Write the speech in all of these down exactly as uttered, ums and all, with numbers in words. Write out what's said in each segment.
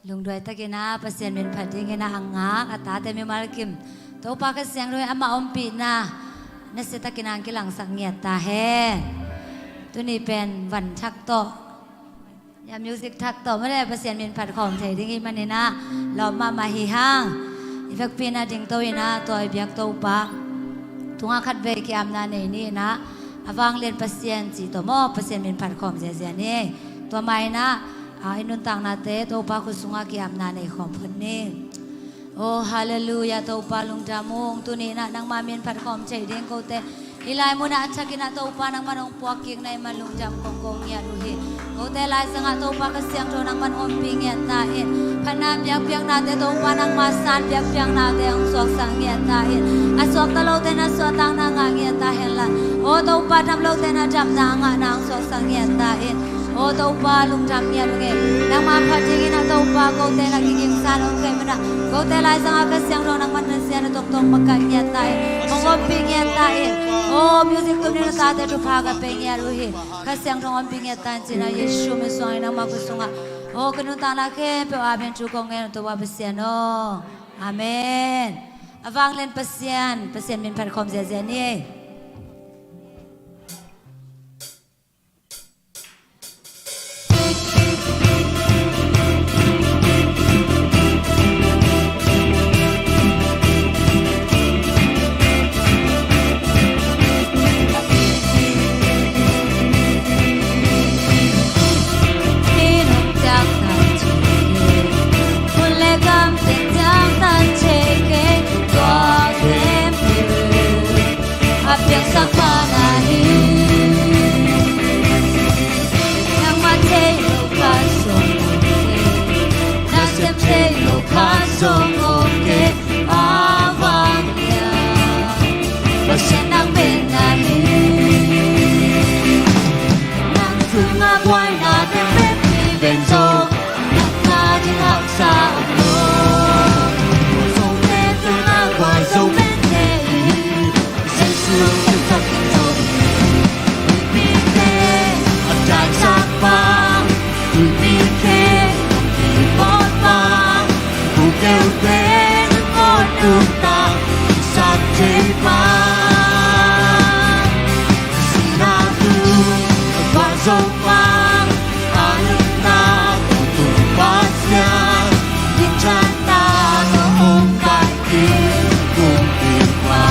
Lungduai takin ah Pasian min phat dingin ah a ngak a tate mimal kim Topa Kha Siangtho in amah ompihna nasia takin ah hong kilangsak ngiat ta hen. Tuni pen van thak tawh, ya, music thak tawh mah leh Pasian min phat khawm thei ding ahih manin ah lawp mahmah hi hang. I vekpi in ah dingto in ah tua i biak Topa tungah khatvei ki-apna nei ni in ah, a vanglian Pasian cih tawh maw, Pasian min phat khawm ziazia ni. Tua mah in ah, a, i nuntaknate Topa khut sungah ki-apna nei khawm phot ni. Oh, halleluiah, Topa lungdam ung. Tuni in ah nangma min phat khawm thei ding kote hih lai munah a thakin ah Topa nangman hong puak kik na hih man lungdam kong ko ngiat uh hi. Kote laizangah Topa Kha Siangtho nangman ompih ngiat ta in. Phatna biakpiaknate Topa nangma san biakpiaknate hong suaksak ngiat ta in. A suakta lote na suahtakna ngah ngiat ta hen la, aw Topa, dam lote na damna ngahna hong suaksak ngiat ta in. Aw Topa, lungdam ngiat ung e. Nangma phat dingin ah Topa, kote na kigingsa nong khia manin ah, kote laizangah Kha Siangtho nangman nasia na tongtong makaih ngiat ta in. Hong ompih ngiat ta in. Aw, music tum ding na tate thupha ka pe ngiat uh hi. Kha Siangtho ompih ngiat ta in ci-in ah Jesu min suangin nangma khut sungah, aw, ka nuntakna khempeuh ah amen thu kong ngen uh Topa Pasian aw. Amen. A vanglian Pasian, Pasian min phat khawm ziazia ni. A piangsak pa na hi. Nangmah thei lo kha sawm om kei, nasem thei lo kha sawm om kei. A vanglian Pasian nang pen na hi. Nang tungah buaina teng pen hi ven zong, nang a ding haksa om lo. Zo pen tungah gualzo pen hi. Jesu pen tak in zo hi. Tuipite a daisak pa, tuipite a kibawl pa, bukeu pen a kawn nuntak, kisap thei pa. Sihna tung a gualzo pa, a nuntak a tung Pasian, dikchanna tawh hong pai ding kumpipa.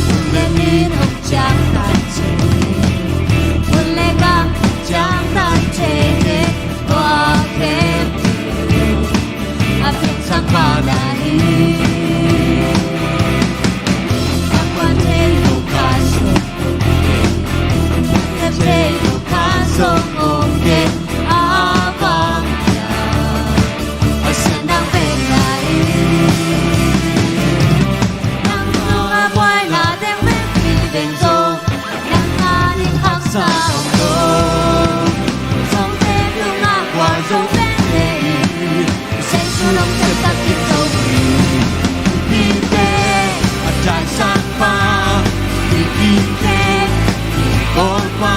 Hun le ni hong ciangtan thei, hun le gam hong ciangtan thei, tua khempeuh a piangsak pa na hi. A kuan thei lo kha sawm om kei, a thei lo kha sawm om kei. A vanglian Pasian nang pen na hi. Nang tungah buaina teng pen hi ven zong, nang a ding haksa om lo. Zo pen tungah gualzo pen hi. Jesu lungsim tak in zo hi. Tuipite a daisak pa, tuipite a kibawl pa,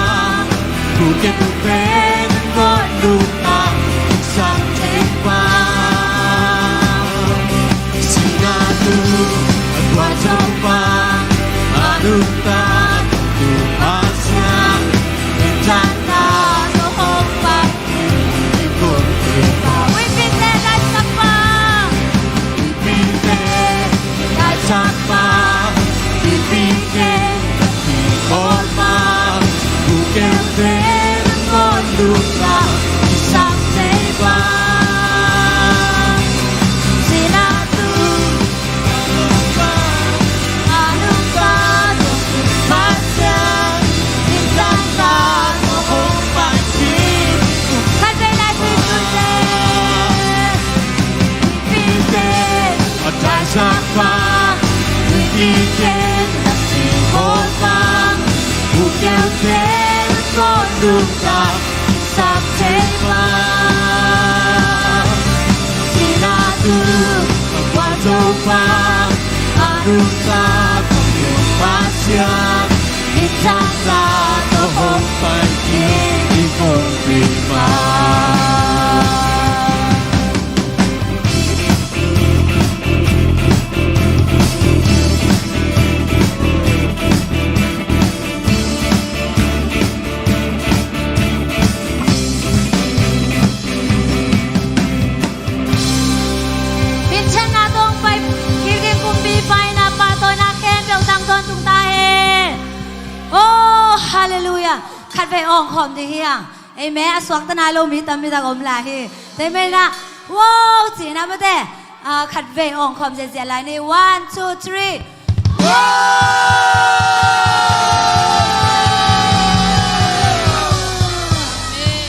bukeu pen a kawn nuntak, kisap thei pa. Sihna tung a gualzo pa, a nuntak a tung Pasian, dikchanna tawh hong pai ding kumpipa. Tuipite daisak pa, tuipite daisak pa, tuipite a kibawl pa, bukeu pen a kawn nuntak, kisap thei pa. Sihna tung Kisap thei pa. Sihna tung a gualzo pa, a nuntak a tung Pasian, dikchanna tawh hong pai ding kumpipa. Vei awng khawm ding hi hang. Amen. A suakta nai lo mi tampi tak om lai hi. Tua ahih manin ah, wow, ci-in ah mate. Ah, khat vei awng khawm ziahziah lai ni. One, two, three. Wow!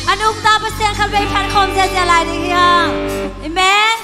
A nungta Pasian khat vei phat khawm ziahziah lai ding hi hang. Amen.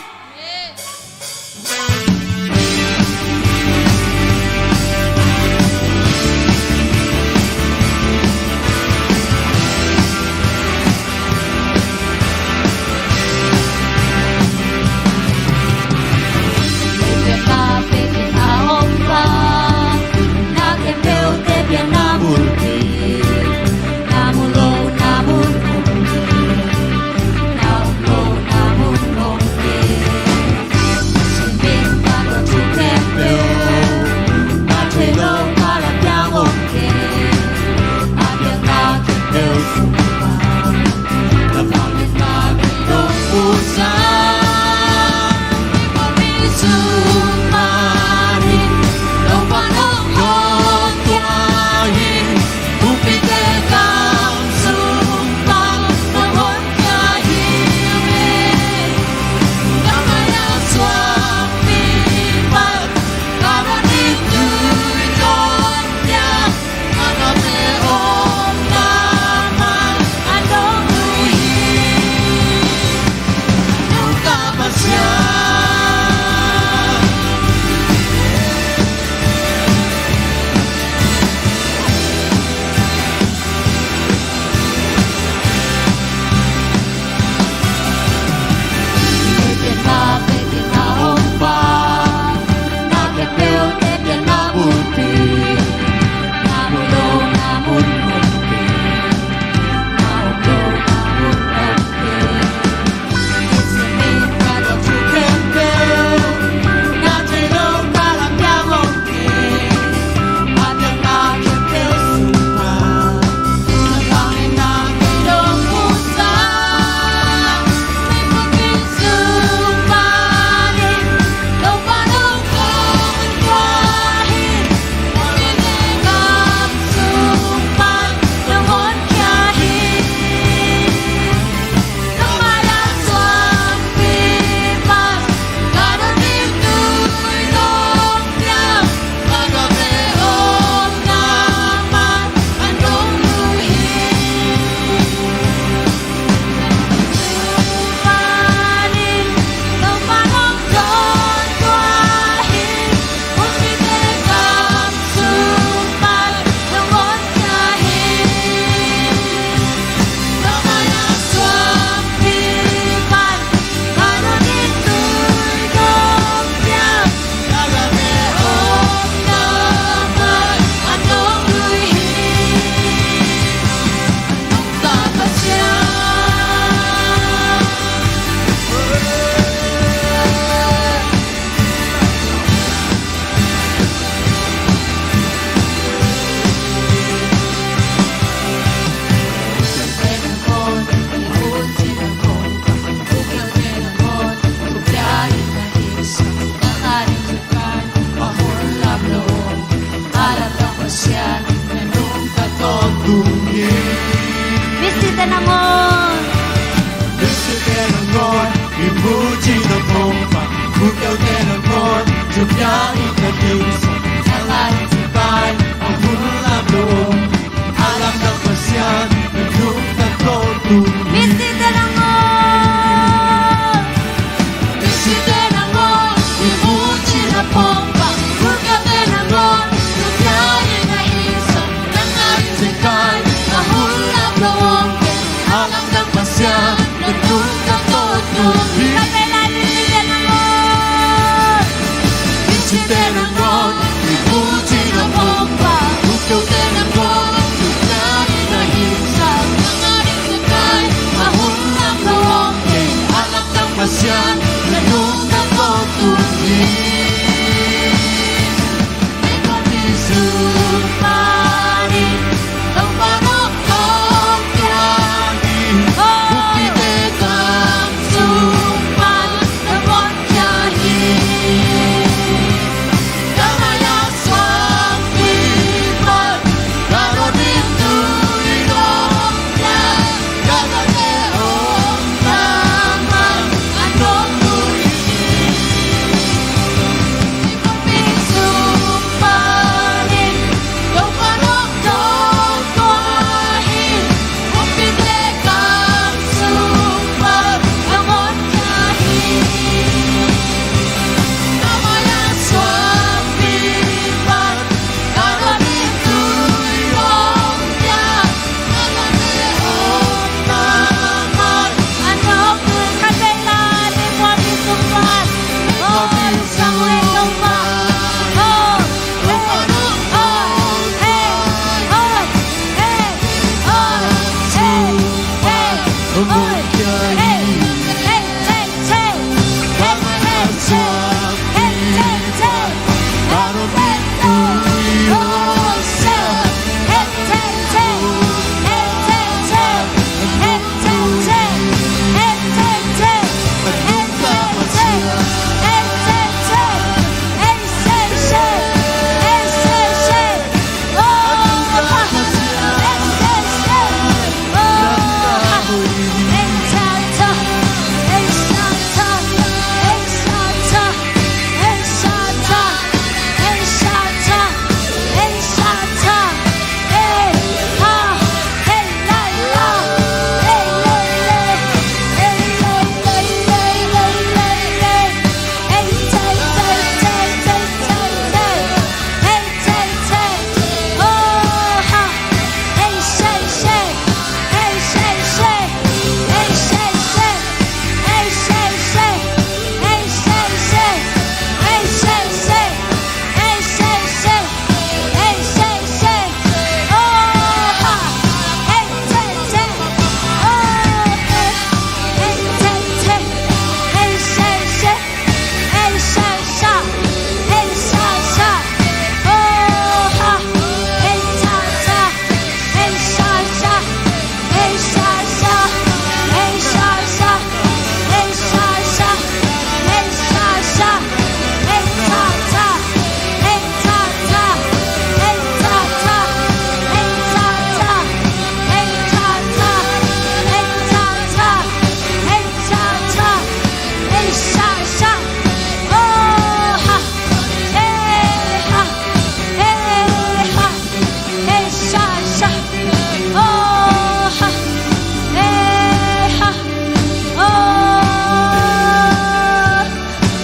Misite nangawn, misite nangawn, i muci na pongpa, mukeute nangawn, tupia i na dingsa, a lai tupai, a hun lam lo, a lam na Pasian, na nung na ko tu. Misite nangawn.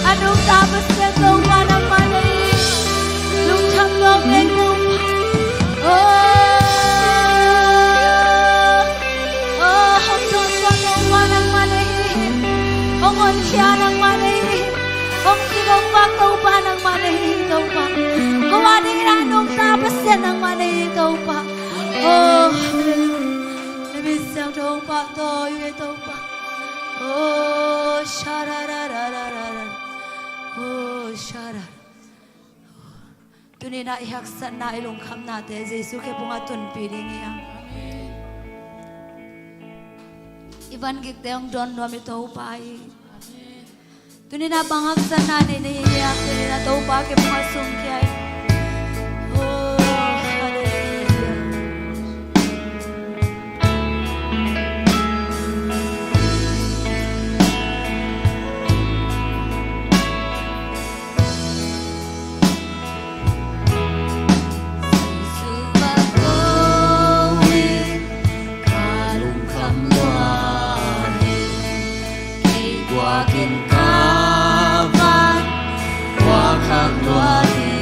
A nungta Pasian Topa nangmah na hi. Lungkham nuam ei Topa. Oh, oh, hong tawlpah Topa nangmah na hi. Hong honkhia nangmah na hi. Hong kidongpak Topa nangmah na hi Topa. Ko a dingin a nungta Pasian nangmah na hi Topa. Oh, hallelujah. Na min siangtho hong pahtawi ung ei Topa. Oh, sha-ra-ra-ra-ra-ra. Oh, sha-ra. Tuni-in ah i haksatna, i lungkhamnate Jesu khe pungah tunpih ding hi hang. I van gikte hong dawn nuam i Topa hi. Tuni-in ah bang haksatna nei na hi hiam, tuni-in ah Topa kiang pungah sungkhia in. Oh, hallelujah. Jesu va ko in, ka lungkham lua hi. Kei guakin ka van puak khak lua hi.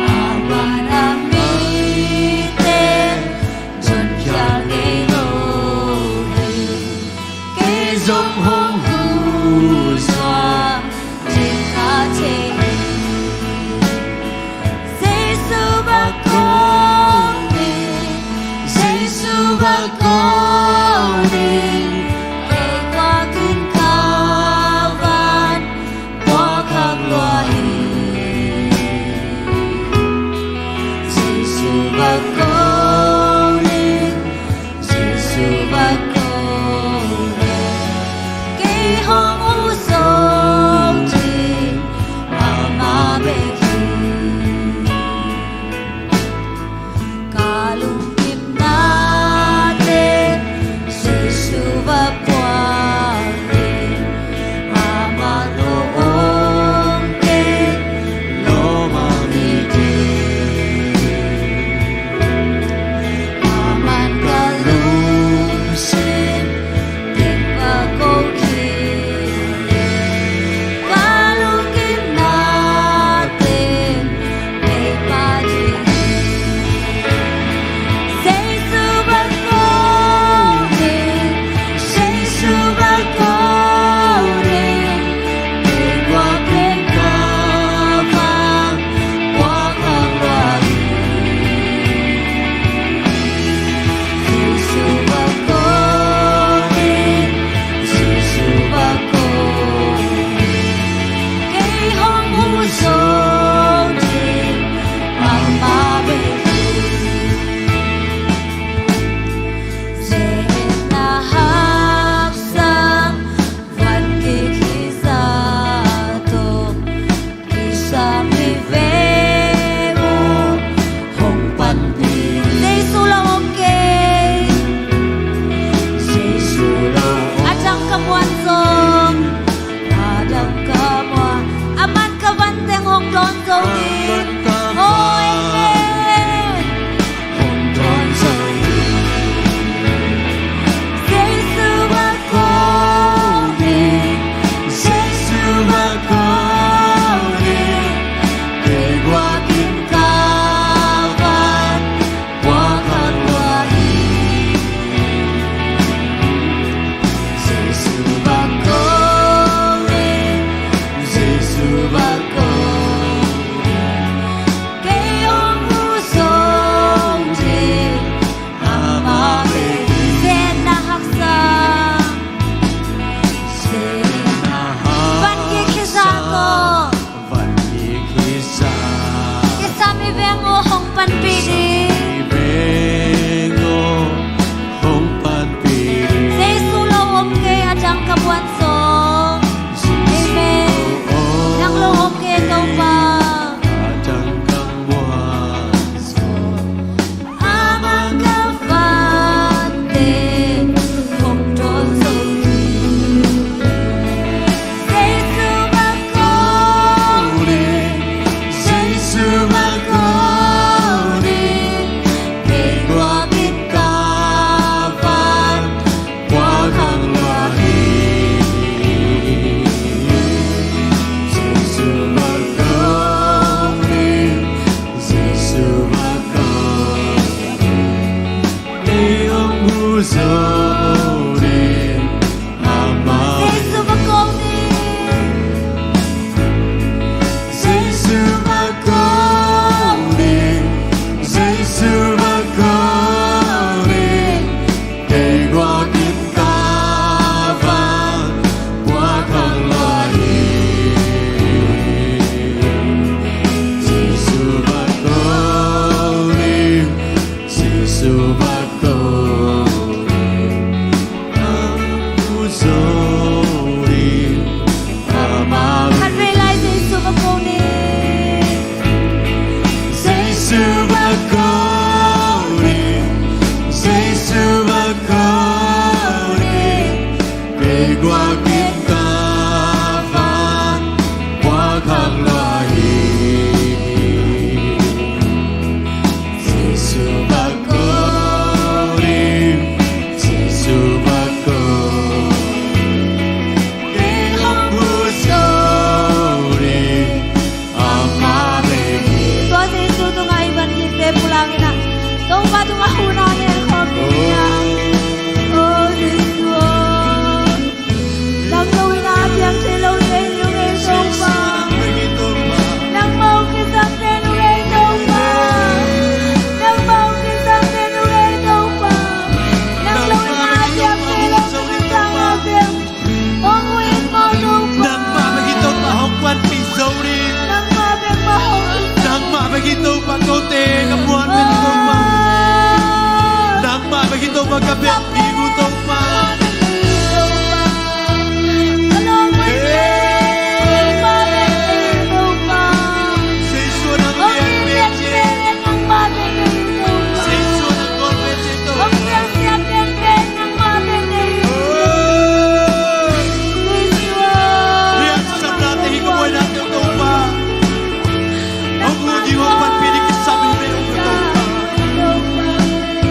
Aman a mite zonkhial ngei lo hi. Kei zong hong hu zuak ding ka thei hi. Jesu va ko in, Jesu va ko in, kei guakin ka van puak khak lua hi. Jesu va ko in, Jesu va ko in, kei hong hu zo ding amah bek hi. Ka lungkimnate Jesu va ko ning. Jesu va ko ning. Jesu va ko ning. Kei guak in ka van puak hang lua hi. Jesu va ko ning. Jesu va ko ning. Khatvei lai Jesu va ko ning. Jesu va ko ning. Jesu va ko ning. Kei guak in ka van puak hang lua hi. Jesu va ko ning. Jesu va ko ning. Kei hong pusuak ning. Amah bek hi. Tua Jesu tungah i van kikte pulak in ah, Topa tungah hun a ngen khawm ding hi a. O Jesu aw, nang lo in a piang thei lote hi ung ei Topa. Nangmah hong kisam den ung ei Topa. Nangmah hong kisam den ung ei Topa. Nang lo in a piang thei lote hi ung ei Topa. Hong huh in maw Topa. Nangmah bek hi Topa hong panpih zo ding. Nangmah bek mah hong kisam. Nangmah bek hi Topa, kote ka muan pen Topa. Nangmah bek hi Topa, ka biak ding uh Topa. Ka lawm uh Topa. Jesu nang biak pen Topa. Jesu nang biak pen Topa. Hong piangsiam den pen nangmah bek nei. Hong huh ding hong panpih ding kisam hi ve Topa.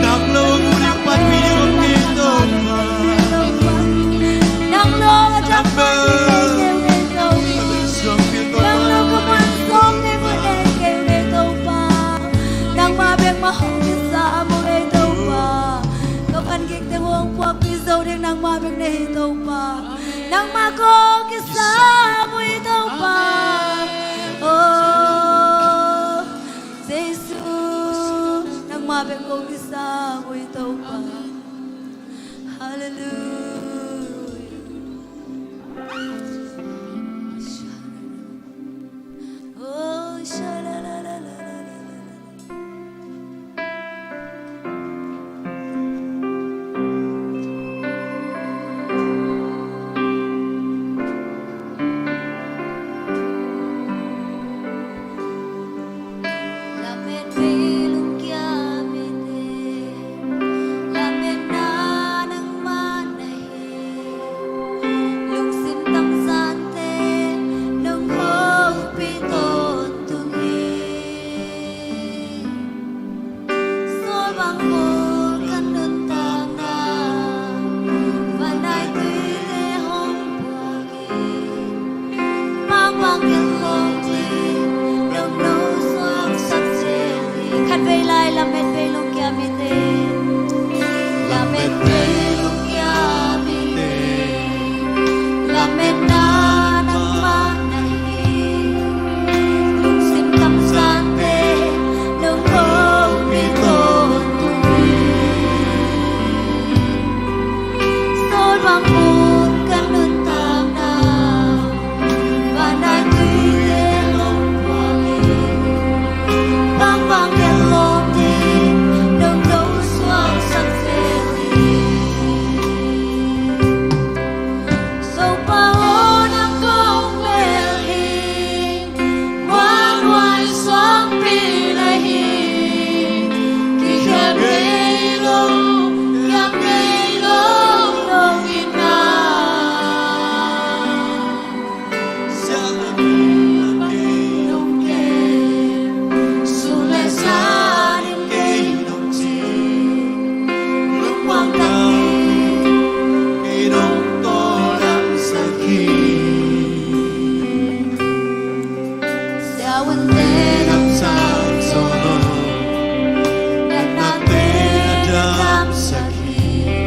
Nang lo hong huh ding hong panpih ding hong kei Topa. Nang lo a dang nang lo ka muan sawm nei mun nei kei ve Topa. Nangmah bek mah hong kisam uh ei Topa. Ka van kikte hong puakpih zo ding nangmah bek nei hi Topa. Nangmah kong kisam uh hi Topa. O Jesu, nangmah bek kong kisam uh hi Topa. Halleluia. Lamet vei lungkia mite, lametna nangmah na hi. Lungsim tangzante nong hopih tawntung hi. Sawlbang mul ka nuntakna, vanai tuite hong puak hi. Pangpang gelh lawm ding nong nosuaksak zel hi. Khatvei lai lamet vei lungkia mite. Lamet vei lungkia mite. Lametna nangmah na hi. Lungsim tangzante nong hopih tawntung hi. Sawlbang mul ka nuntakna, vanai tuite hong puak hi. Pangpang gelh lawm ding nong nosuaksak zel hi. Topa aw, nang kong bel hi. Muanhuai suangpi na hi. Kikhel ngei lo, kiam ngei lo, nong in na. Siang le mei lam kei nong kem, sun le sa dim kei nong cing, lungmuang tak hi, kei nong tawldamsak hi. Siavuante nong sang zo lo, natnate na damsak hi.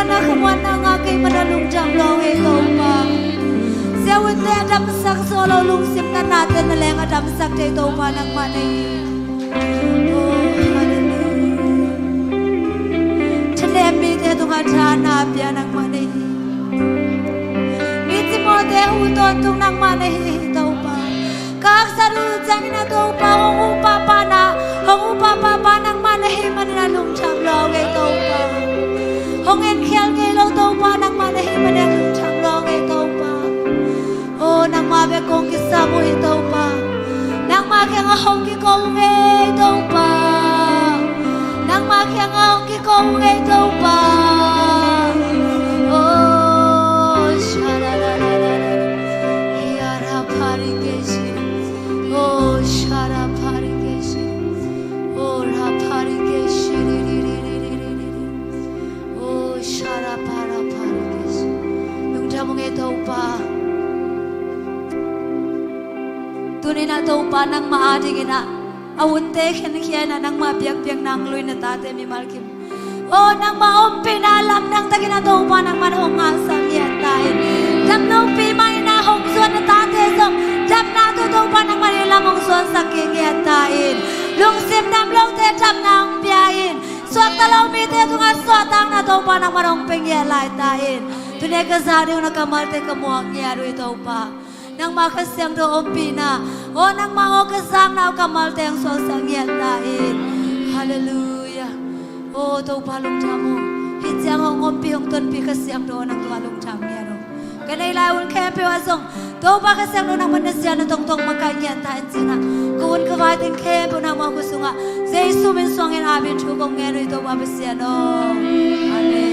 Na khamuanna ngah kei man a lungdam lua ung ei Topa. Siavuite a damsak zo lo lungsim natnate na leng a damsak thei Topa nangmah na hi. Oh, hallelujah. Thanem mite tungah thana pia nangmah na hi. Mi cimawte huh tawntung nangmah na hi Topa. Ka haksat uh ciangin a Topa hong uh pahpahna, hong uh pahpahpa nangmah na hi manin a lungdam lua ung ei Topa. Hong enkhial ngei lo Topa nangmah na hi manin a lungdam lua ung ei Topa. Oh, nangmah bek kong kisam uh hi Topa. Nangmah kiangah hong kiko ung ei Topa. Nangmah kiangah hong kiko ung ei Topa. Oh, sha-ra-ra-ra-ra. Hiara parikeshi. Oh, shara parikeshi. Oh, ra parikeshi. Oh, shara para parikeshi. Lungdam ung ei Topa. Tuni-in ah Topa nangmah adingin ah a hunte khenkhia in ah nangmah biakpiakna hong luina tate mimal kim. Oh, nangmah ompihna lamdang takin a Topa nangmah hong ngahsak ngiat ta in. Damlopi mah in a hong zuan a tate zong damna tawh Topa nangmah in lam hong zuansak kik ngiat ta in. Lungsim damlote damna hong pia in. Suakta lo mite tungah suahtakna Topa nangmah hong pia ngiat lai ta in. Tuni-in ka zak ding uh na kammalte ka muak ngiat uh hi Topa. Nangmah Kha Siangtho ompihna, aw nangmah aw ka zakna uh kammalte hong suaksak ngiat ta in. Halleluiah. Aw Topa lungdam uh. Hih ciang hong ompih hong tonpih Kha Siangtho nang tungah lungdam ngiat uh. Ka nei lai hun khempeuh ah zong Topa Kha Siangtho nangmah na zia na tongtong makaih ngiat ta in ci-in ah ka hun ka vai teng khempeuh nangmah khut sungah Jesu min suangin amen thu kong ngen uh hi Topa Pasian aw. Amen.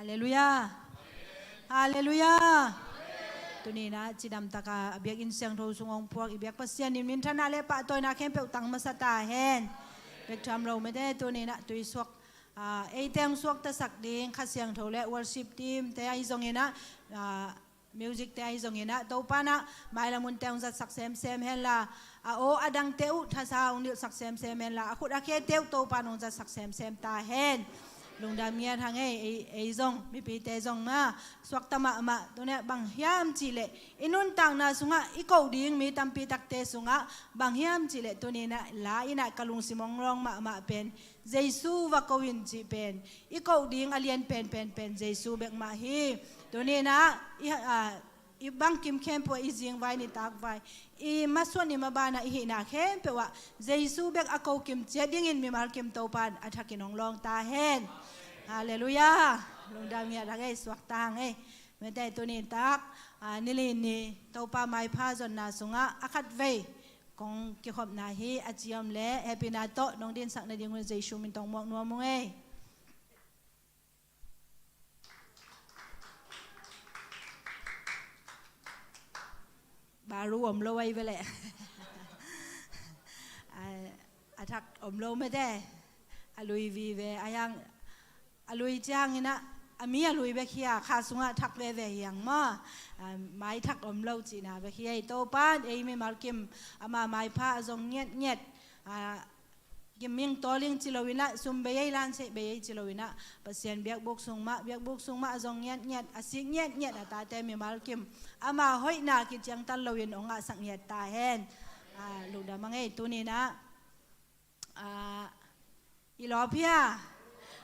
Halleluiah. Halleluiah. Tuni-in ah cidamtaka a biakinn siangtho sung hong puak i biak Pasian in minthanna le pahtawina khempeuh tang masa ta hen. Bek tham lo mete tuni-in ah tuisuak, ah, eite hong suaktasak ding Kha Siangtho le worship team te ahi zongin ah, ah, music te ahi zongin ah Topa in ah mailam hunte hong zatsak semsem henla, a aw a dangte uh thasa hong nilhsak semsem henla, a khut a khete uh Topa in hong zatsak semsem ta hen. Lungdam ngiat hang ei, ei, ei zong mipite zong mah suakta mahmah. Tuni-in ah bang hiam cihleh i nuntakna sungah i koh ding mi tampi takte sungah bang hiam cihleh tuni-in ah la in ah ka lungsim hong lawng mahmah pen Jesu va ko in cih pen i koh ding a lian penpen pen Jesu bek mah hi. Tuni-in ah i, ah, i bangkim khempeuh ah, i zingvai nitakvai, i masuan i maban ah, i hihna khempeuh ah Jesu bek a ko kim ciat dingin mimal kim Topa in a thakin hong lawng ta hen. Halleluiah. Lungdam ngiat hang ei, suakta hang ei. Mete tuni tak, ah, nilin ni Topa maipha zonna sungah a khatvei kong kikhopna hi a ci om leh hehpihna tawh nong dinsak nading un Jesu min tawh muak nuam ung ei. Baru om lo ahi ve leh. A, a thak om lo mete. A lui vive a hiang. A lui ciangin ah, a mi a lui bek hi a, kha sungah thak veve hi hang maw. A, mai thak om lo cihna bek hi a, ei Topa in ei mimal kim ama maipha a zong ngiatngiat. A, giming tawling ci loin ah, sum bei ei, lanseih bei ei ci loin ah, Pasian biakbuk sung mah, biakbuk sung mah a zong ngiatngiat, a sik ngiatngiat a tate mimal kim ama hoihna kiciangtan loin hong ngahsak ngiat ta hen. A, lungdam hang ei tuni-in ah. Ah, i lawp hia?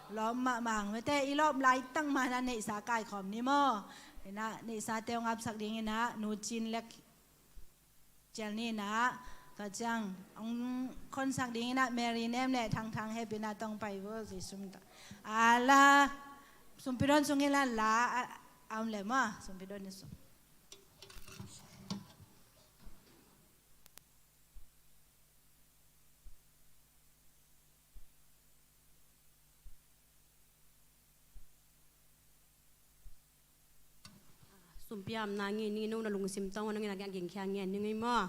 Lawp mahmah hang mete, i lawp laitak mah in ah neihsa kaikhawm ni maw. In ah neihsate hong apsak dingin ah Nu Cin leh Cial Ni in ah, tua ciang hong khonsak dingin ah Mary Nem leh Thangthang, hehpihna tawh hong pai vo, Jesu min tawh. A la, sumpi don sung hi la la, a, a om leh maw, sumpi don ni sung. Piamna ngi ni no na lungsim tawng nang ina a gingkhia ngen ni ngi maw.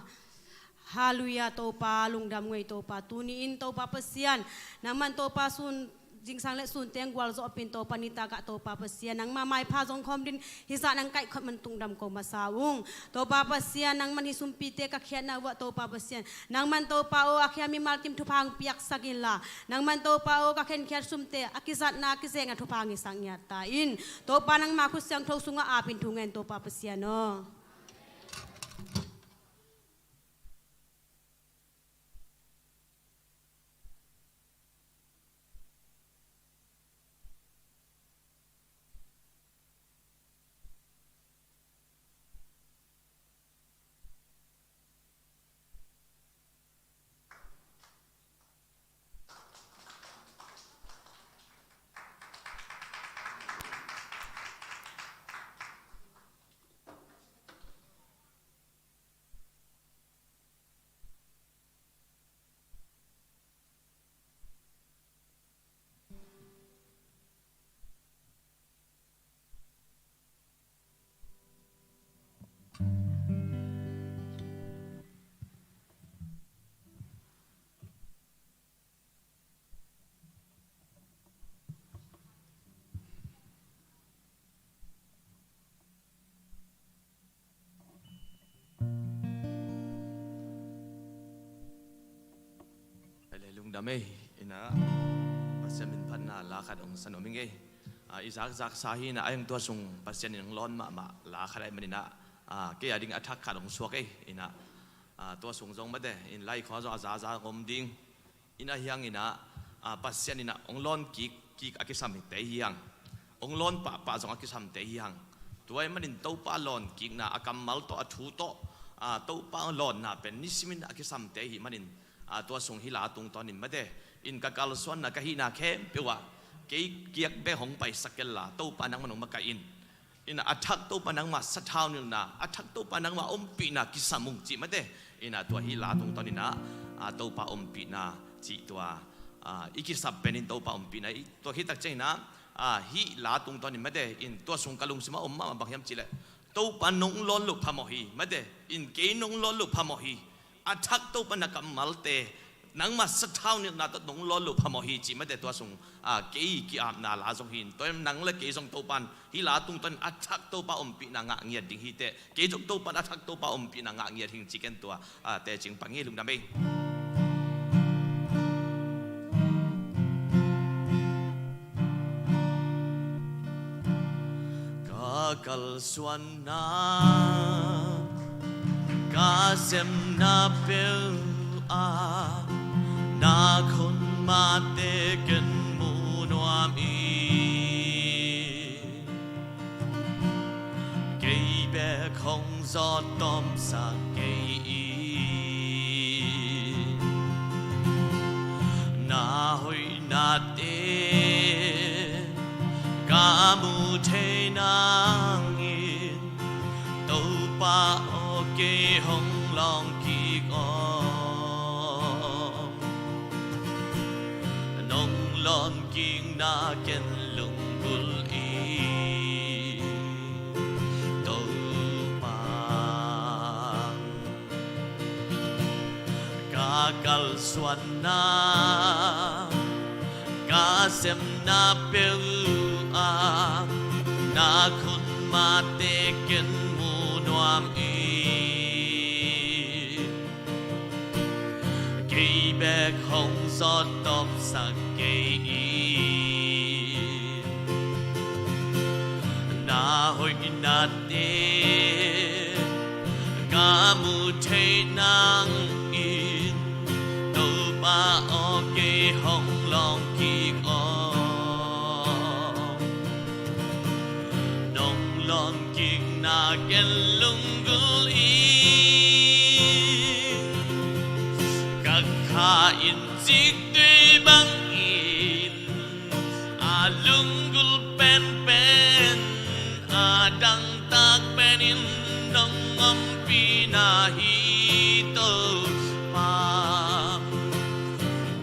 Halleluiah, Topa lungdam ngei Topa. Tuni in Topa Pasian, nangman Topa sun zingsang le sun teng gualzawh pin Topa nitak ah Topa Pasian, nangma maipha zong khawm din hizah nang kaihkhot man tungdam ko masa ung. Topa Pasian, nangman hi sumpite ka khiatna uah Topa Pasian, nangman Topa aw a khia mimal kim thupha hong piaksak inla, nangman Topa aw ka khenkhiat sumte a kizatna a kizengna thupha hong hisak ngiat ta in. Topa nangma khut siangtho sungah apin thu ngen Topa Pasian aw. Lungdam ei. Ina Pasian min phatna la khat hong sa nuam ing ei. Ah, i zakzaksa hi ina a heng tua sung Pasian in hong lawn mahmah la khat ahih manin ah, ah, kei a ding a thak khat hong suak ei. Ina, ah, tua sung zong mate in laikhawng zong a zaza hong om ding. Ina hiang ina, ah, Pasian ina hong lawn kik kik a kisam hite hiang, hong lawn pahpah zong a kisamte hiang. Tua ahih manin Topa lawn kikna a kammal tawh a thu tawh, ah, Topa lawnna pen nisimin a kisamte ahih manin, ah, tua sung hih la tungtawnin mate in ka kalsuanna ka hihna khempeuh ah kei kiak bek hong paisak kenla Topa nangman hong makaih in. Ina a thak Topa nangma sathau nilhna, a thak Topa nangma ompihna kisam ung cih mate. Ina tua hih la tungtawn ina, ah, Topa ompihna cih tua, ah, i kisap penin Topa ompihna i tua khit tak ciang ina, ah, hih la tungtawn in mate in tua sung ka lungsim a om mahmah bang hiam cihleh Topa nong lawn loh phamawh hi mate in kei nong lawn loh phamawh hi. A thak Topa na kammalte nangma sathau nilhna tawh nong lawn loh phamawh hi cih mate tua sung, ah, kei ki-apna la zong hi in tua in nang le kei zong Topan hih la tungtawn a thak Topa ompihna ngah ngiat ding hi teh kei zong Topan a thak Topa ompihna ngah ngiat hing ci ken tua, ah, tecing pang hi lungdam ei. Ka kalsuanna ka semna peuh ah na khutmate ken mu nuam hi. Kei bek hong zawt tawmsak kei hi. Na hoihnate ka mu thei nangin Topa aw kei hong lawng kik aw. Nong lawn kikna ken lunggulh hi Topa. Ka kalsuanna ka semna peuh ah na khutmate ken mu nuam hi. Kei bek hong zawt tawmsak kei hi. Na hoihnate ka mu thei nangin Topa aw kei hong lawng kik aw. Nong lawn kikna ken lunggulh hi. Ka kha in ciktui bangin a lunggulh penpen a dangtak penin nong ompihna hi Topa.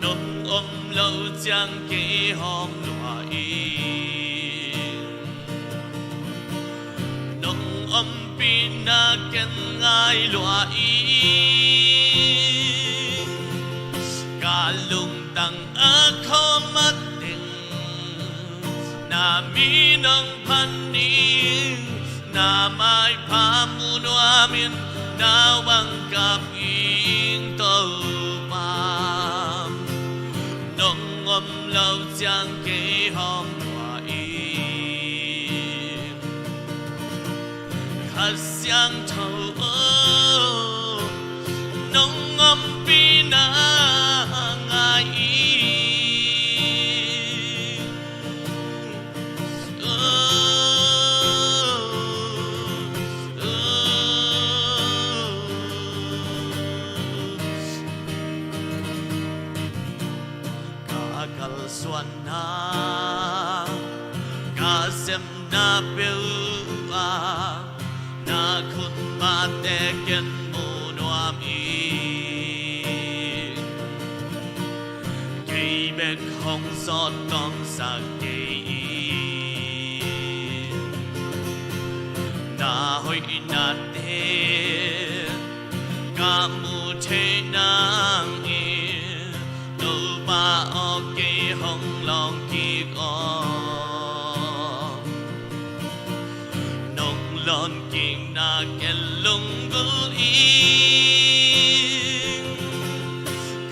Nong om lo ciang kei hong lua hi. Nong om ken ngai lua ing. Ka lungtang a khawl mateng, na min hong phat ning, na maipha mu nuamin, na vang kap ing Topa. Nong om lo ciang kei hawm lua ing. Kha Siangtho aw, nong ompihna ngai ing. Ka kalsuanna, ka semna peuh ah, na khut mahte ken mu nuam ing. Kei bek hong sawt tawmsak kei ing. Na hoihnate ka mu thei nangin, Topa aw, kei hong lawng kik aw. Nong lawng kikna ken lunggulh ing.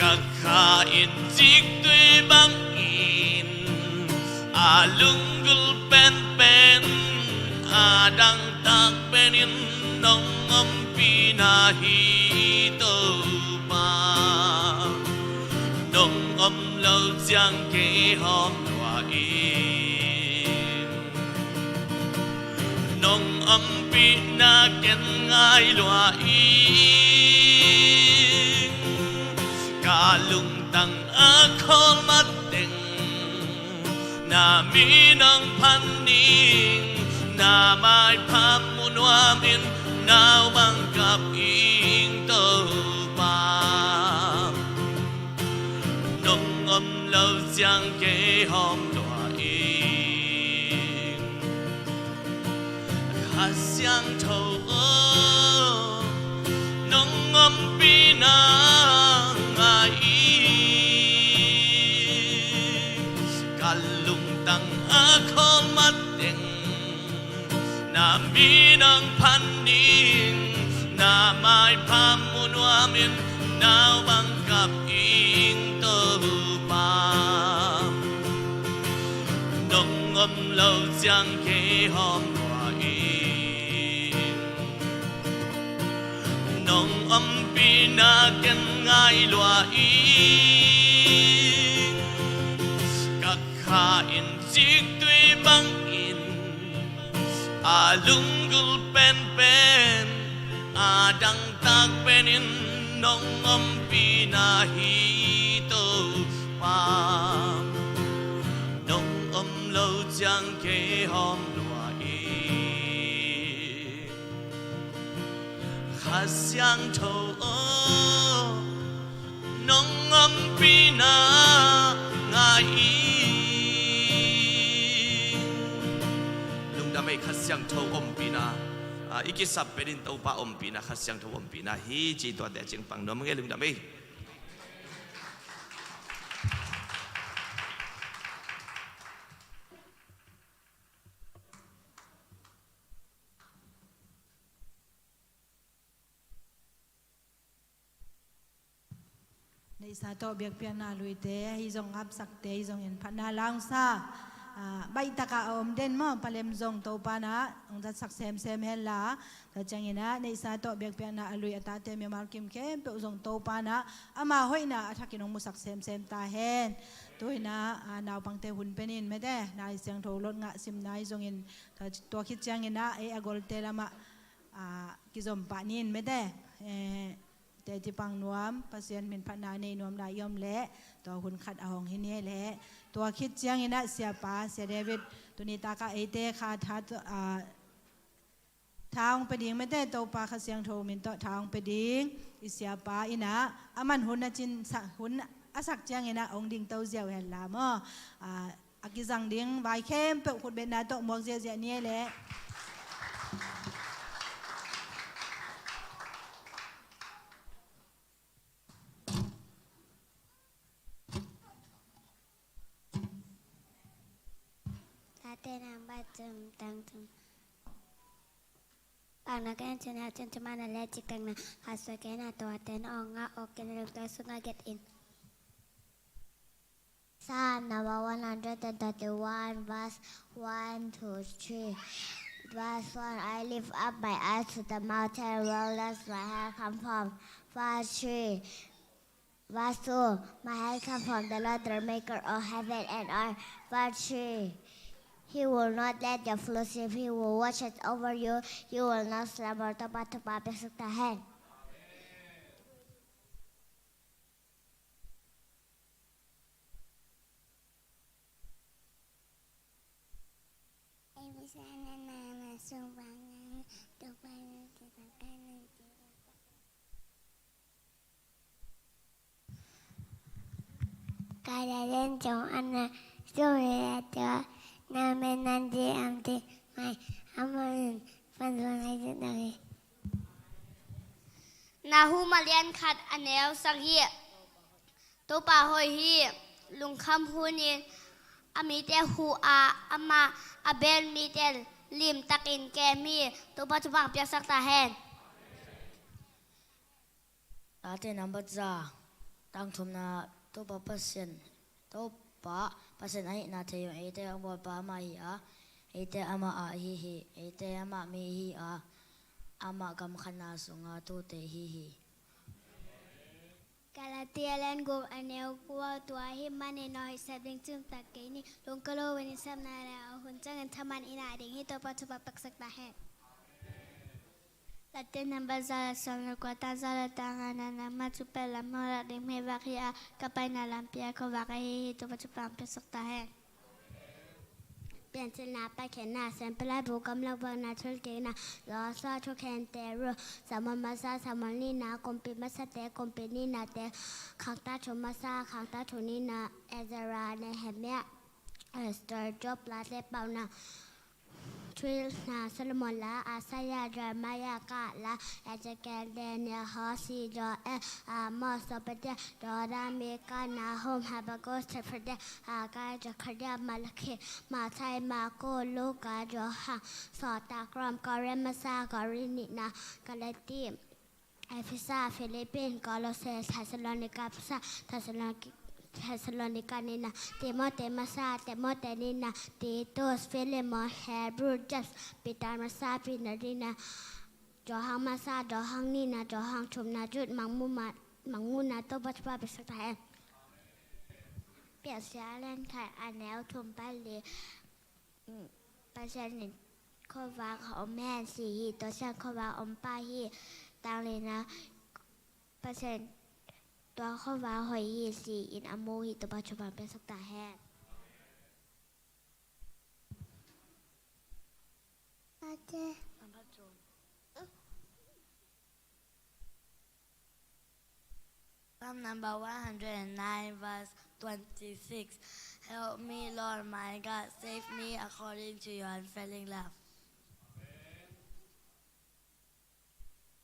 Ka kha in ciktui bangin, a lunggulh penpen, a dangtak penin nong ompihna hi Topa. Nong om lo ciang kei hawm lua ing. Nong ompihna ken ngai lua ing. Ka lungtang a khawl mateng, na min hong phat ning, na maipha mu nuamin, na vang kap ing Topa. Nong om lo ciang kei hawm lua ing. Kha Siangtho aw, nong ompihna ngai ing. Ka lungtang a khawl mateng, na min hong phat ning, na maipha mu nuamin, na vang kap ing Topa. Nong om lo ciang kei hawm lua ing. Nong ompihna ken ngai lua ing. Ka kha in ciktui bangin, a lunggulh penpen, a dangtak penin nong ompihna hi Topa. Nong om lo ciang kei hawm lua ing. Kha Siangtho aw, nong ompihna ngai ing. Lungdam ei, Kha Siangtho ompihna, ah, i kisap penin Topa ompihna, Kha Siangtho ompihna hi ci tuate a cingpang nuam ngei, lungdam ei. Neihsa tawh biakpiakna luite, ahi zong ngapsakte, ahi zongin phatna la hong sa, ah, baihtakah a om den maw, palem zong Topa na hong zatsak semsem henla, tua ciangin ah neihsa tawh biakpiakna a lui a tate mimal kim khempeuh zong Topa na ama hoihna a thakin hong musak semsem ta hen. Tuin ah, ah, naupangte hun penin mete, Lai Siangtho lot ngah simna ahi zongin, tua, tua khit ciangin ah ei a golte lamah, ah, kizom pah nin mete, eh, teci pang nuam, Pasian min phatna nei nuam lai i om leh, tua hun khat a hong hi ni leh. Tua khit ciangin ah Siapa, Sia David, tuni takah eite kha tha, ah, tha hong pia ding mete, Topa Kha Siangtho min tawh tha hong pia ding i Siapa in ah, aman hun a cin sa, hun a sak ciangin ah hong dingto ziau henla maw. Ah, a kizang ding vai khempeuh khutbetna tawh muak ziahziah ni leh. Late number thum, tang thum. Pau na ken cina cin cuma na le cikang na, haswa ken a tua ten ong a okin lem tua sunga get in. Psalm number one hundred and thirty-one, verse one to three. Verse one, I lift up my eyes to the mountain, where does my help come from? Verse three, verse two, my help come from the Lord, the maker of heaven and earth. Verse three, he will not let your foot slip, he will watch it over you, you will not slumber. Topa thupha piaksak ta hen. Kaya den jong ana sum le tua na men nan di am di mai amanin fan fan ai den dagi. Nahum a lian khat a neu sagih. Topa hoih hi, lungkham hunin a mite hu a, amah a bel mite limtakin kem hi. Topa thupha piaksak ta hen. Late number za, tang thumna, Topa Pasian, Topa Pasian ahihna thei ung, eite a bawlpa amah hi a, eite amah a hi hi, eite amah mi hi a, amah gam khatna sunga tute hi hi. Galatia lian guk a neu kua, tua ahih manin nawh hisap ding cimtak kei ni, lungkua lo in i sapna le a hun ciangin thaman i na ding hi. Topa thupha piaksak ta hen. Late number za le sawm le kua, tang za le tang nga na, nangma thupha lam hong lak ding meivak hi a, ka paina lampi a khuavak ahi hi. Topa thupha piaksak ta hen. Piancilna, Paikhiatna, Siampi Laibu gamlak buaina, thilkikna, Joshua thukhen te ruk, Samuel masa, Samuel nihna, Kumpi masate, Kumpi nihnate, Khangta thu masa, Khangta thu nihna, Ezra, Nehemiah, Esther, Job, Late pauna, Thuhilhna, Solomon la, Isaiah, Jeremiah, Kah la, Ezekiel, Daniel, Hosea, Joel, Amos, Obadiah, Dawda, Mika, Nahum, Habakkuk, Sefatiah, Haggai, Zechariah, Malaki, Matthai, Marko, Luka, Johan, Sawltak, Rom, Korin masa, Korin nihna, Galati, Efesa, Philippi, Kolose, Thessalonika masa, Thessalonika nihna, Timote masa, Timote nihna, Titus, Filemon, Hebru, James, Peter masa, Peter nihna, Johan masa, Johan nihna, Johan thumna, Jude, Mangmuhna, Topa thupha piaksak ta hen. Piancil lian khat a neu thum pan li. Pasian in khuavak a om hen, ci hi. Tua ciang khuavak a om pah hi. Tang lina, Pasian tua khuavak hoih hi, ci in a mu hi. Topa thupha piaksak ta hen. Psalm number one hundred and nine, verse twenty-six. Help me, Lord my God, save me according to your unfailing love.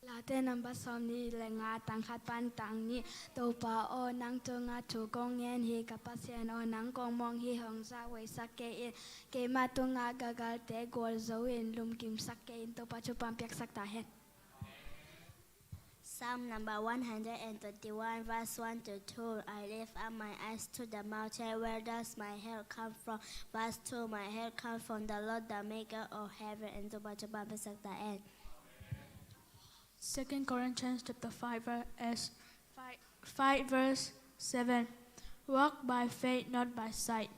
Late number sawmnih le nga, tang khat pan tang nih. Topa aw, nang tungah thu kong ngen hi, ka Pasian aw, nang kong muang hi. Hong zakveisak kei in, keima tungah galgalte gualzo in, lumkimsak kei in. Topa thupha piaksak ta hen. Psalm number one hundred and twenty-one, verse one to two. I lift up my eyes to the mountain. Where does my help come from? Verse two. My help comes from the Lord, the maker of heaven and earth. Topa thupha piaksak ta hen. Second Corinthians chapter five, verse five, five verse seven. Walk by faith, not by sight.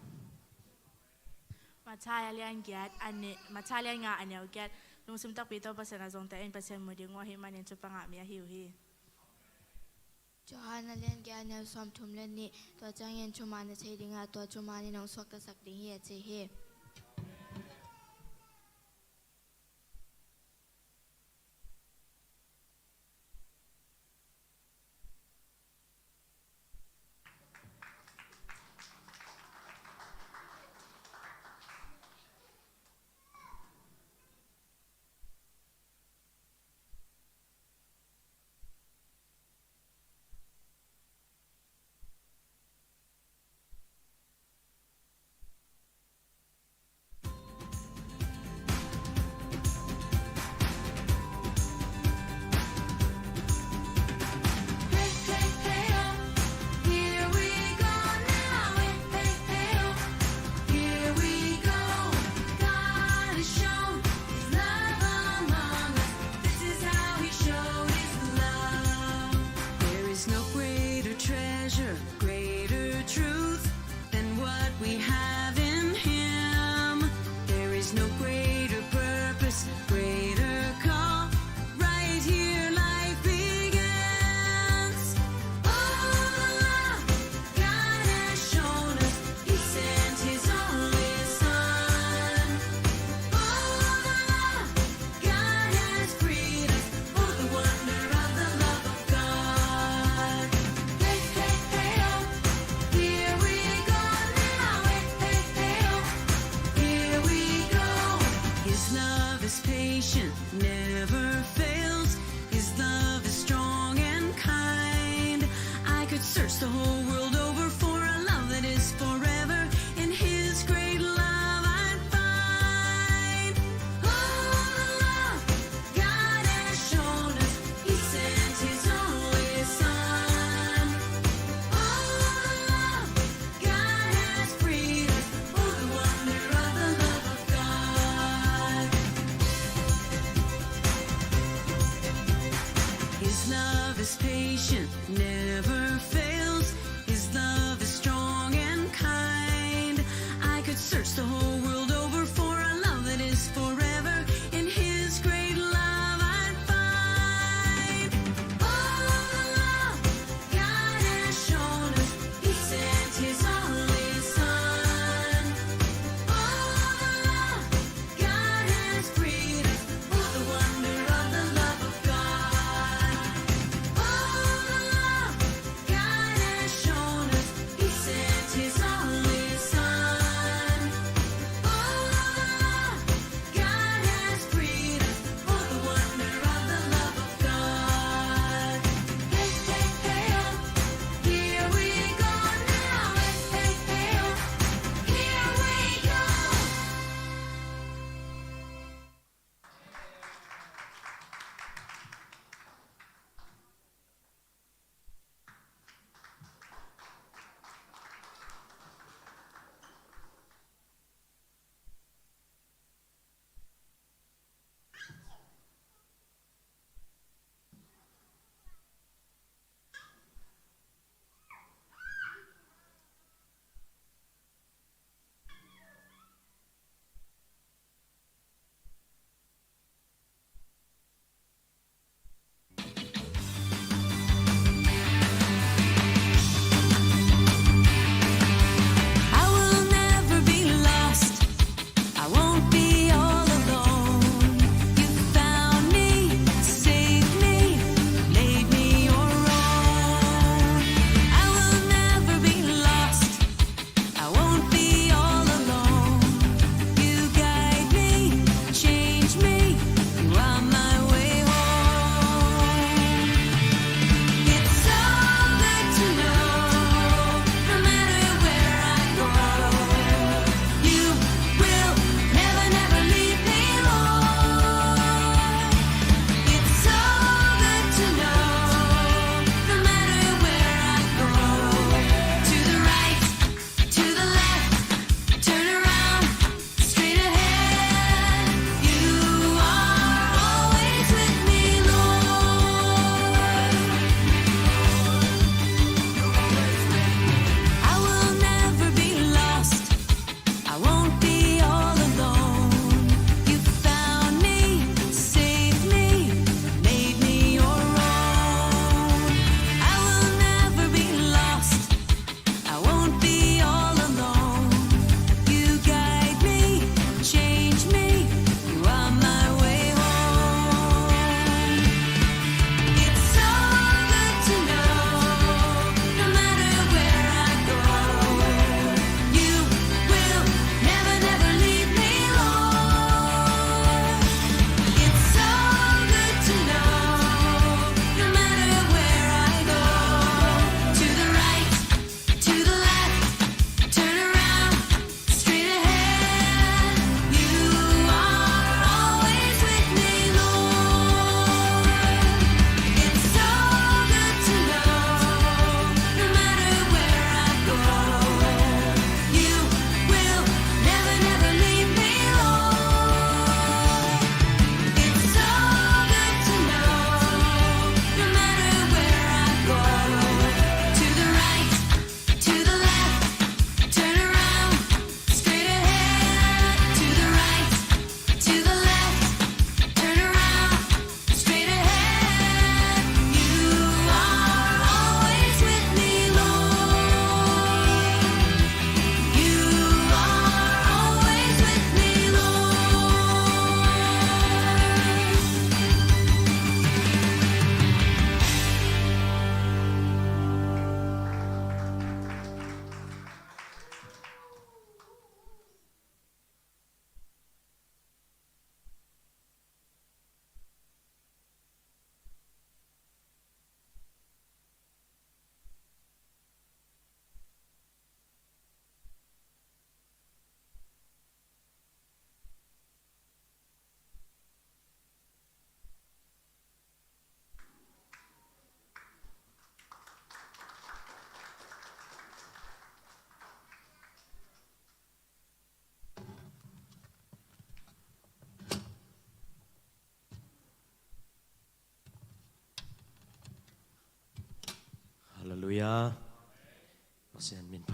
Matthai a lian giat a ne-, Matthai a lian nga a neu giat. Lungsim takpi tawh Pasian a zongte in Pasian mu ding uh ahih manin thupha ngah mi ahi uh hi. Johan a lian giat a neu sawmthum le nih. Tua ciangin thuman na thei ding a, tua thuman in hong suaktasak ding hi, a ci hi.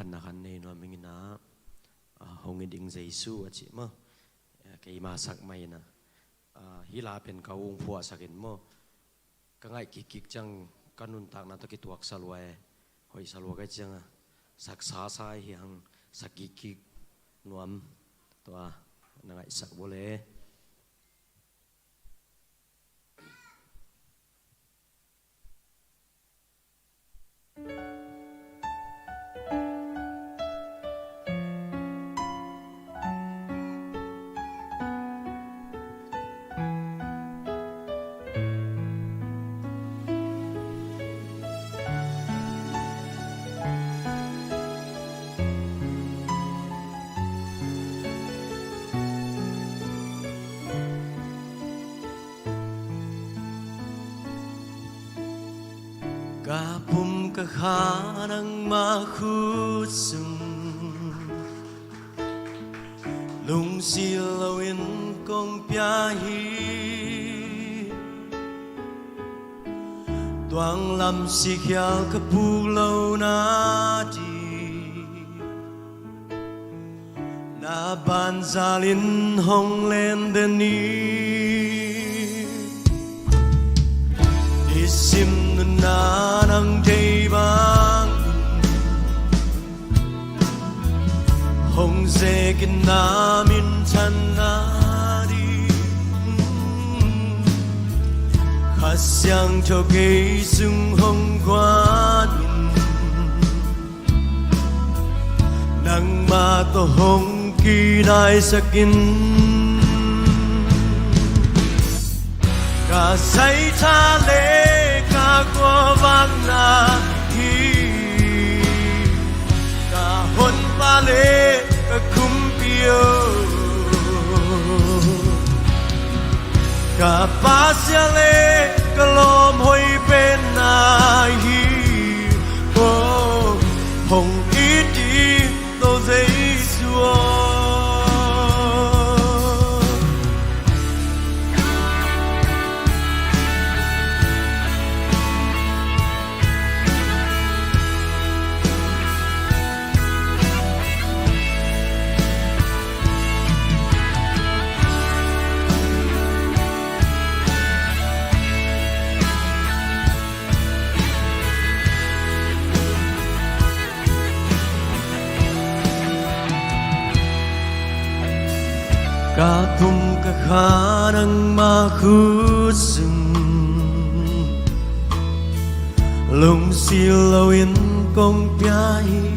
Na khan nei nuam ing ina, ah, hong i ding Jesu a cih maw. Eh, keima sak mai ina. Ah, hih la pen ka ung phuahsak in maw. Ka ngaih kikkik ciang ka nuntakna tawh kituak sa lua e. Hoih sa lua ka ciang a. Sak sasa hi hang sak kikkik nuam. Tua na ngaihsak bawle. Ka pum ka kha nangma khut sung, lungsim loin kong pia hi. Tuang lam sikhial ka puk lo na di, na banzalin hong len den ni. Nisim nunna nang dei bang, hong zekin na minthanna di. Kha Siangtho kei sung hong guan in, nangma tawh hong kinaisak in. Ka zaitha le ka khuavakna hi, ka honpa le ka kumpi aw. Ka pasia le ka lawmhoih penna hi, aw, hong it in, Topa Jesu aw. Ka pum ka kha nangma khut sung, lungsim loin kong pia hi.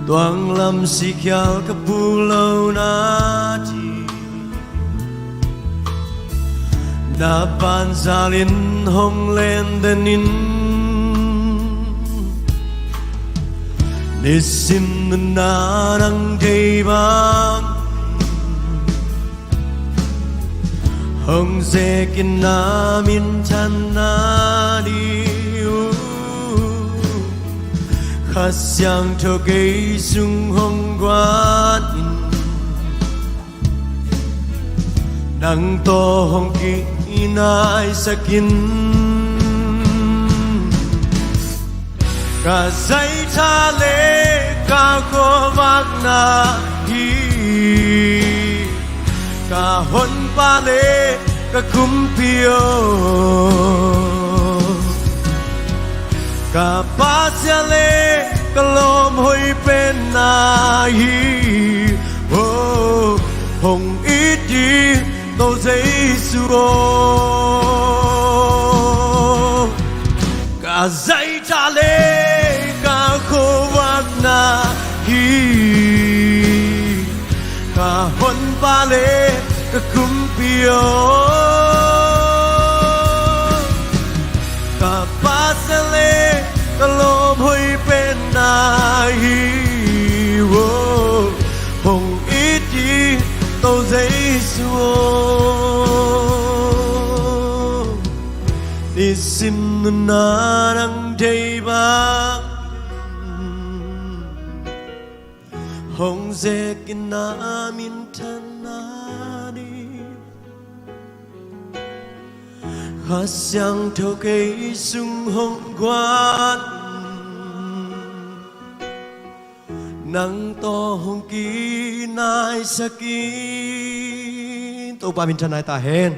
Tuang lam sikhial ka puk lo na di, na banzalin hong len den in. Nisim nunna nang dei bang, hong zekin na minthanna di uh. Kha Siangtho kei sung hong guan in, nang tawh hong kinaisak in. Ka zaitha le ka khuavakna hi, ka honpa le ka kumpi aw. Ka pasia le ka lawmhoih penna hi, aw, hong it in, Topa Jesu aw. Ka zaitha le ka khuavakna hi, ka honpa le ka kumpi aw. Ka pasia le ka lawmhoih penna hi, aw, hong it in, Topa Jesu aw. Nisim nunna nang dei bang, hong zekin na minthanna di. Kha Siangtho kei sung hong guan, nang tawh hong kinaisak in. Topa minthanna hi ta hen.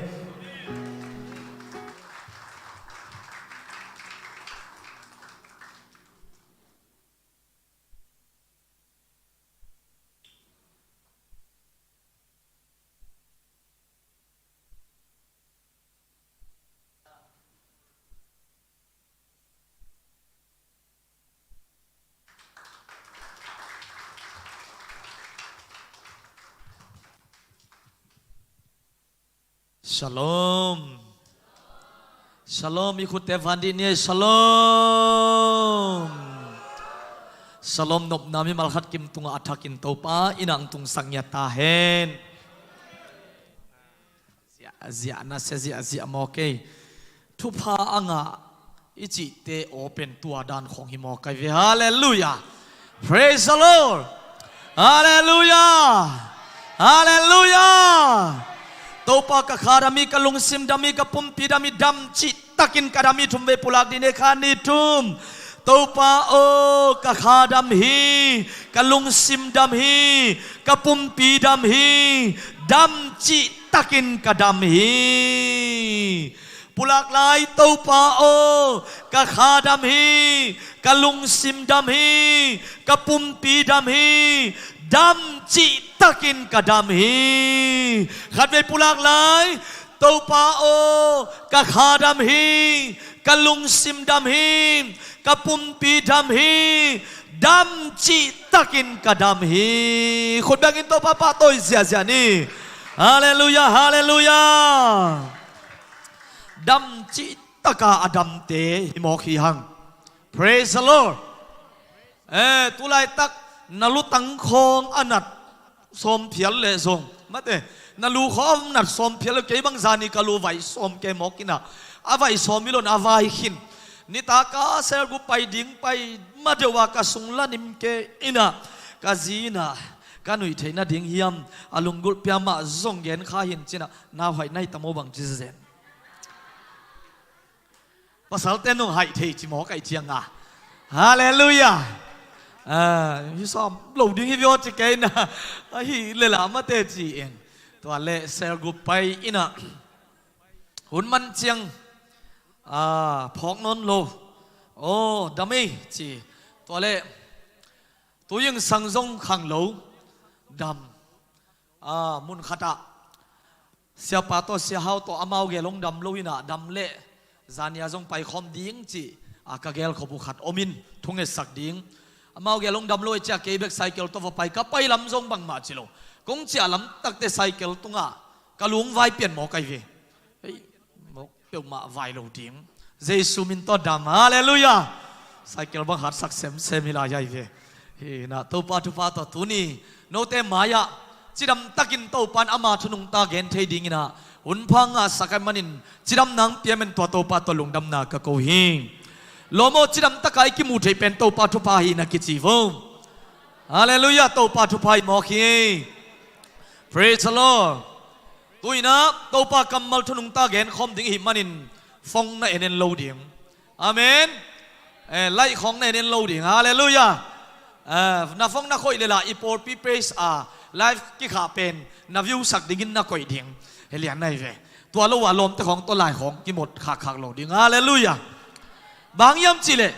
Shalom. Shalom, i khutte van dih ni ei. Shalom. Shalom nopna mimal khat kim tungah a thakin Topa in hong tungsak ngiat ta hen. Ziahziah na sia ziahziah maw kei. Thupha a ngah i cihte aw pen tua dan khawng hi maw kai ve. Halleluiah. Praise the Lord. Halleluiah. Halleluiah. Topa, ka kha dam hi, ka lungsim dam hi, ka pumpi dam hi, dam cihtakin ka dam hi. Thumvei pulak dih ni ei. Khat, nih, thum. Topa aw, ka kha dam hi, ka lungsim dam hi, ka pumpi dam hi, dam cihtakin ka dam hi. Pulak lai. Topa aw, ka kha dam hi, ka lungsim dam hi, ka pumpi dam hi, dam cihtakin ka dam hi. Khatvei pulak lai. Topa aw, ka kha dam hi, ka lungsim dam hi, ka pumpi dam hi, dam cihtakin ka dam hi. Khut bengin Topa pahtawi ziahziah ni. Halleluiah, halleluiah. Dam cihtaka a damte hi mawk hi hang. Praise the Lord. Eh, tulaitak na lutang khawng a nat sawm phial leh zong, mate, na lu khawng a nat sawm phial leh, kei bang zani ka lu vai sawm kei mawk in ah, a vai sawm hi lo in a vai khin. Nitaka cell group pai ding pai ma deuh a ka sung la nim kei in ah, ka zi in ah, ka nuih theih nading hiam, a lunggulh pia mah zong gen kha hi in ci in ah, nauhaih na hi ta maw bang ci zen. Pasalte nong haih thei ci mawk ahih ciang a. Halleluiah. Ah, hi sawm lo ding hi viaw ci kei in ah. Ahih leh lah mate ci in. Tua leh cell group pai in ah. Hun man ciang, ah, phawk nawn lo. Aw, dam ei ci. Tua leh tu zingsang zong khang lo. Dam. Ah, mun khat ah Siapa tawh, Sia Hau tawh amau gel hong dam lo in ah, dam leh zania zong paikhawm ding ci a, ka gelkhop uh khat om in thungetsak ding. Amau gel hong dam lo ahih ciang kei bek cycle tawh va pai, ka pai lam zong bangmah ci lo. Kong ciah lamtakte cycle tungah ka lung vai pian mawk ahi ve. Hei, mawk peuhmah vai lo ding. Jesu min tawh dam. Halleluiah. Cycle bang hatsak semsem hi lai ahi ve. Hi in ah Topa thupha tawh tuni note mai-ah cidam takin Topa in ama thu nungta gen thei ding in ah hun pha ngahsak ahih manin cidam nang pia in, tua Topa tawh lungdamna ka ko hi. Lawm aw, cidam taka i kimu theih pen Topa thupha hi in ah kici vo. Halleluiah, Topa thupha hi mawk hi. Praise the Lord. Tu in ah Topa kammal thu nungta genkhawm ding i hih manin phone na en en lo ding. Amen. Eh, light khawng na en en lo ding. Halleluiah. Eh, na phone na khoih leh lah i pawlpi page a live kikhah pen na view sak dingin na koih ding. Hih lian na hi ve. Tua lo a lawmte khawng tawh lai khawng kimawk khakkhak lo ding. Halleluiah. Bang hiam cih leh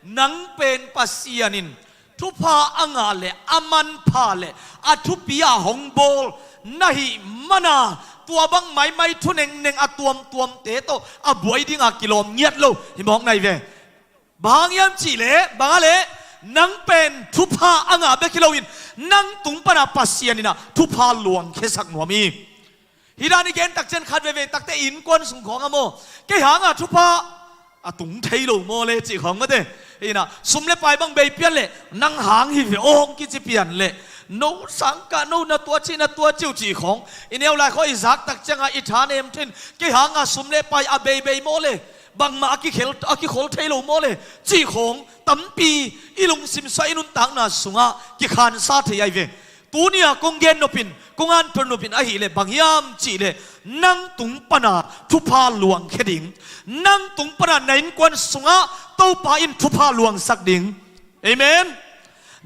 nang pen Pasian in thupha a ngah leh a manpha leh a thupi a hong bawl na hih man a, tua bang maimai thu nengneng a tuamtuamte tawh a buai ding a kilawm ngiat lo hi mawk na hi ve. Bang hang hiam cih leh, bang a leh, nang pen thupha a ngah bek hi lo in nang tung pan a Pasian in ah thupha luangkhiasak nuam hi. Hih dan i gen tak ciang khat veivei takte innkuan sung khawng a maw, kei hang a thupha a tung thei lo maw le cih khawng mate. Hi in ah sum le pai bang bei pian leh nang hang hi ve aw hong kici pian leh, no sangkah, no na tua cih, na tua cih uh cih khawng, i neu lai khawng i zak tak ciang a i thanem thu in kei hang a sum le pai a bei bei maw le, bangmah a kikhel, a kikhol thei lo maw le cih khawng tampi i lungsim suah i nuntakna sungah kikhansa thei ahi ve. Tuni-a kong gen nopin, kong anthon nopin ahileh bang hiam cihleh, nang tung pana thupha luangkhia ding, nang tung pana na innkuan sungah Topa in thupha luangsak ding. Amen.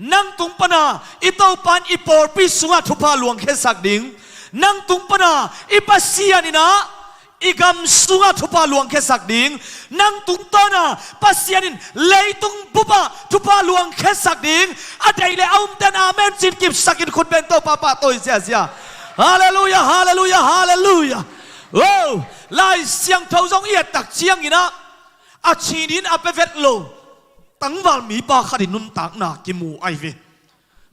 Nang tung pana i Topa in i pawlpi sungah thupha luangkhiasak ding. Nang tung pana i Pasian in ah i gam sungah thupha luangkhiasak ding. Nang tungtawna Pasian in leitung bupah thupha luangkhiasak ding. A deih le a umten amen cin kipsakin khutbeng Topa pahtawi ziazia. Halleluia, halleluia, halleluia. Wow. Lai Siangtho zong i et tak ciangin ah a cinin a pia vet lo tangval mipa khat in nuntakna kimu ahi ve.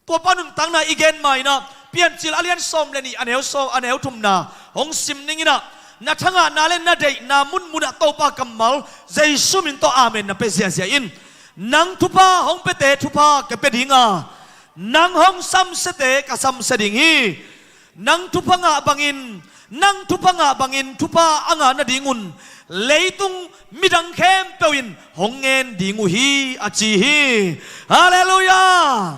Tua pa nuntakna i gen ma in ah Piancil a lian sawm le nih a neu sawm a neu thumna hong sim ning in ah, na thangahna le na deihna munmunah Topa kammal Jesu min tawh amen na pia ziazia in, nang thupha hong piate thupha ka pia ding a, nang hong samsiate ka samsia ding hi. Nang thupha ngah bangin, nang thupha ngah bangin thupha a ngah nadingun leitung midang khempeuh in hong ngen ding uh hi, a ci hi. Halleluia.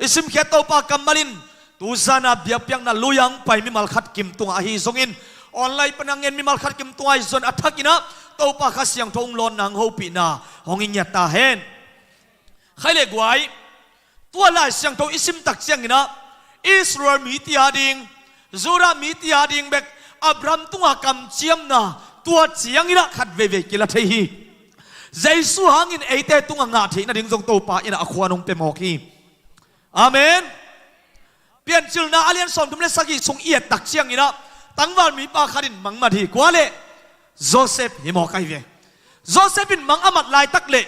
I simkhiat Topa kammal in, tuzana biakpiakna lui-a hong pai mimal khat kim tungah ahi zongin, online pana ngen mimal khat kim tungah ahi zong a thakin ah Topa Kha Siangtho hong lawnna hong hopihna hong i ngiat ta hen. Khai le guai, tua Lai Siangtho i sim tak ciangin ah Israel mite a ding, Judah mite a ding bek Abraham tunga kamciamna tua ciangin ah khat veivei kila thei hi. Jesu hangin eite tunga ngah theih nading zong Topa in ah a khuan hong pia mawk hi. Amen. Piancilna a lian sawmthum le sagih sung i et tak ciangin ah tangval mipa khat in mangmat hi. Kua le? Joseph hi mawk ahi ve. Joseph in mang a mat laitak le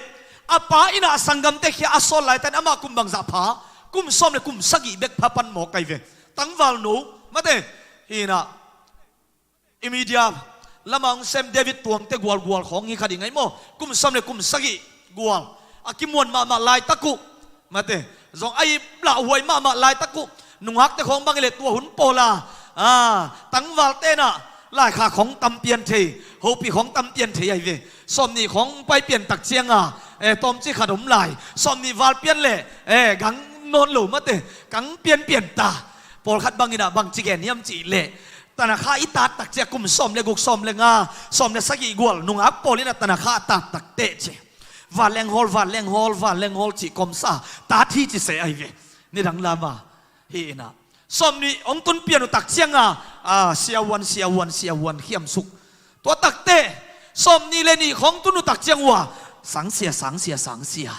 a pa in ah a sanggamte khia a sawl laitak in amah kum bangzah pha? Kum sawm le kum sagih bek pha pan mawk ahi ve. Tangval no mate hi in ah, i media lama hong sem David tuangte gualgual khawng hi kha ding ahi maw? Kum sawm le kum sagih gual a kimuan mahmah laitak uh, mate, zong a ip lahhuai mahmah laitak uh, nungakte khawng bang hileh tua hun pawla, a, tangvalte in ah laikhak khawng tam pian thei, hopih khawng tam pian thei ahi ve. Sawmnih khawng pai pian tak cianga, e, tawmcik khat om lai, sawmnih val pian leh, e, gang nawn lo mate, kang pianpian ta. Pawlkhat bang in ah bang ci gen hiam cihleh, tanakha i tat tak ciah kum sawm le guk, sawm le nga, sawm le sagih gual nungak pawl in ah tanakha a tat tak teh ci. Vanleng hawl, vanleng hawl, vanleng hawl cih kawmsa tat hi ci se ahi ve. Nidang lama hi in ah sawmnih hong tun pian uh tak cianga, a, siavuan, siavuan, siavuan khiamsuk. Tua tak teh sawmnih le nih khawng tun uh tak ciang uh a, sangsia, sangsia, sangsia.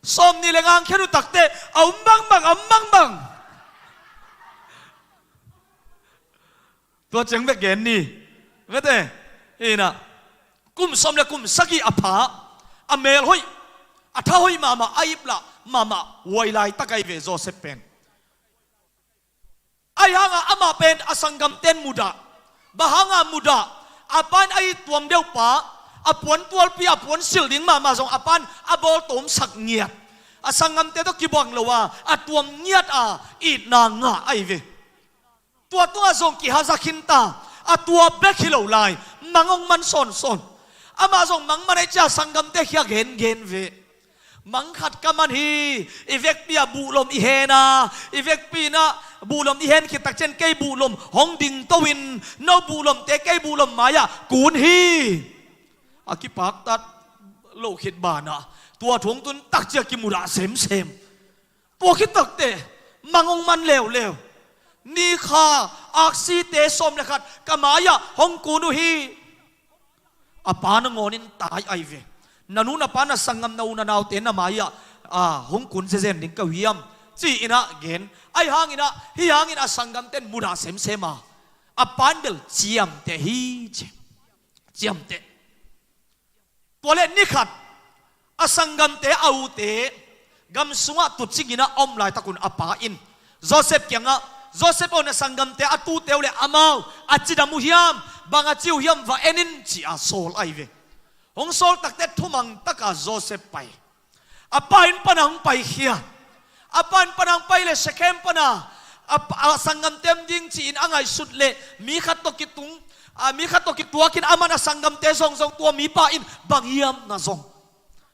Sawmnih le nga hong khian uh tak teh a um bangbang, a um bangbang. Tua ciang bek gen ni. Mate, hi in ah, kum sawm le kum sagih a pha, a mel hoih, a tha hoih mahmah, a ip lah mahmah huai laitak ahi ve Joseph pen. Ahi hangah amah pen a sanggamten mudah. Bang hangah mudah? A pa in a it tuam deuh pa, a puan tualpi, a puan silh ding mahmah zong a pa in a bawl tawmsak ngiat, a sanggamte tawh kibuang lo a, a tuam ngiat a itna ngah ahi ve. Tua tungah zong kihazak khin ta. A tua bek hi lo lai, mang hong man sawnsawn. Amah zong mang man ahi cia sanggamte khia gengen ve. Mang khat ka man hi, i vekpi ah buhlom i hen a, i vekpi in ah buhlom i hen khit tak ciang kei buhlom hong dingto in, no buhlomte kei buhlom mai-ah kun hi. A kipaktat loh khit banah tua thu hong tun tak ciang kimudah semsem. Tua khit tak teh mang hong man leuleu. Ni kha aksite sawm le khat ka mai-ah hong kun uh hi. A pa nangawn in tai ahi ve. Na nu na pa, na sanggam, na u na naute na mai-ah, a, hong kun zezen ding ka uh hiam, ci-in ah gen. Ahi hangin ah, hi hangin a sanggamten mudah semsem a, a pa in bel ciamteh hi ci. Ciamteh. Tua leh ni khat a sanggamte, a ute gam sungah tuucing in ah a om laitak un a pa in Joseph kiangah, Joseph aw, na sanggamte, a tuute uh le amau a cidam uh hiam, bang a ci uh hiam, va en in, ci-a sawl ahi ve. Hong sawl tak teh thumang taka Joseph pai. A pa inn pana hong paikhia. A pa inn pana hong pai leh Shekhem pana a, a sanggamte om ding ci-in a ngaihsut leh mi khat tawh kitung, a, mi khat tawh kituakin aman a sanggamte zongzong, tua mipa in bang hiam na zong,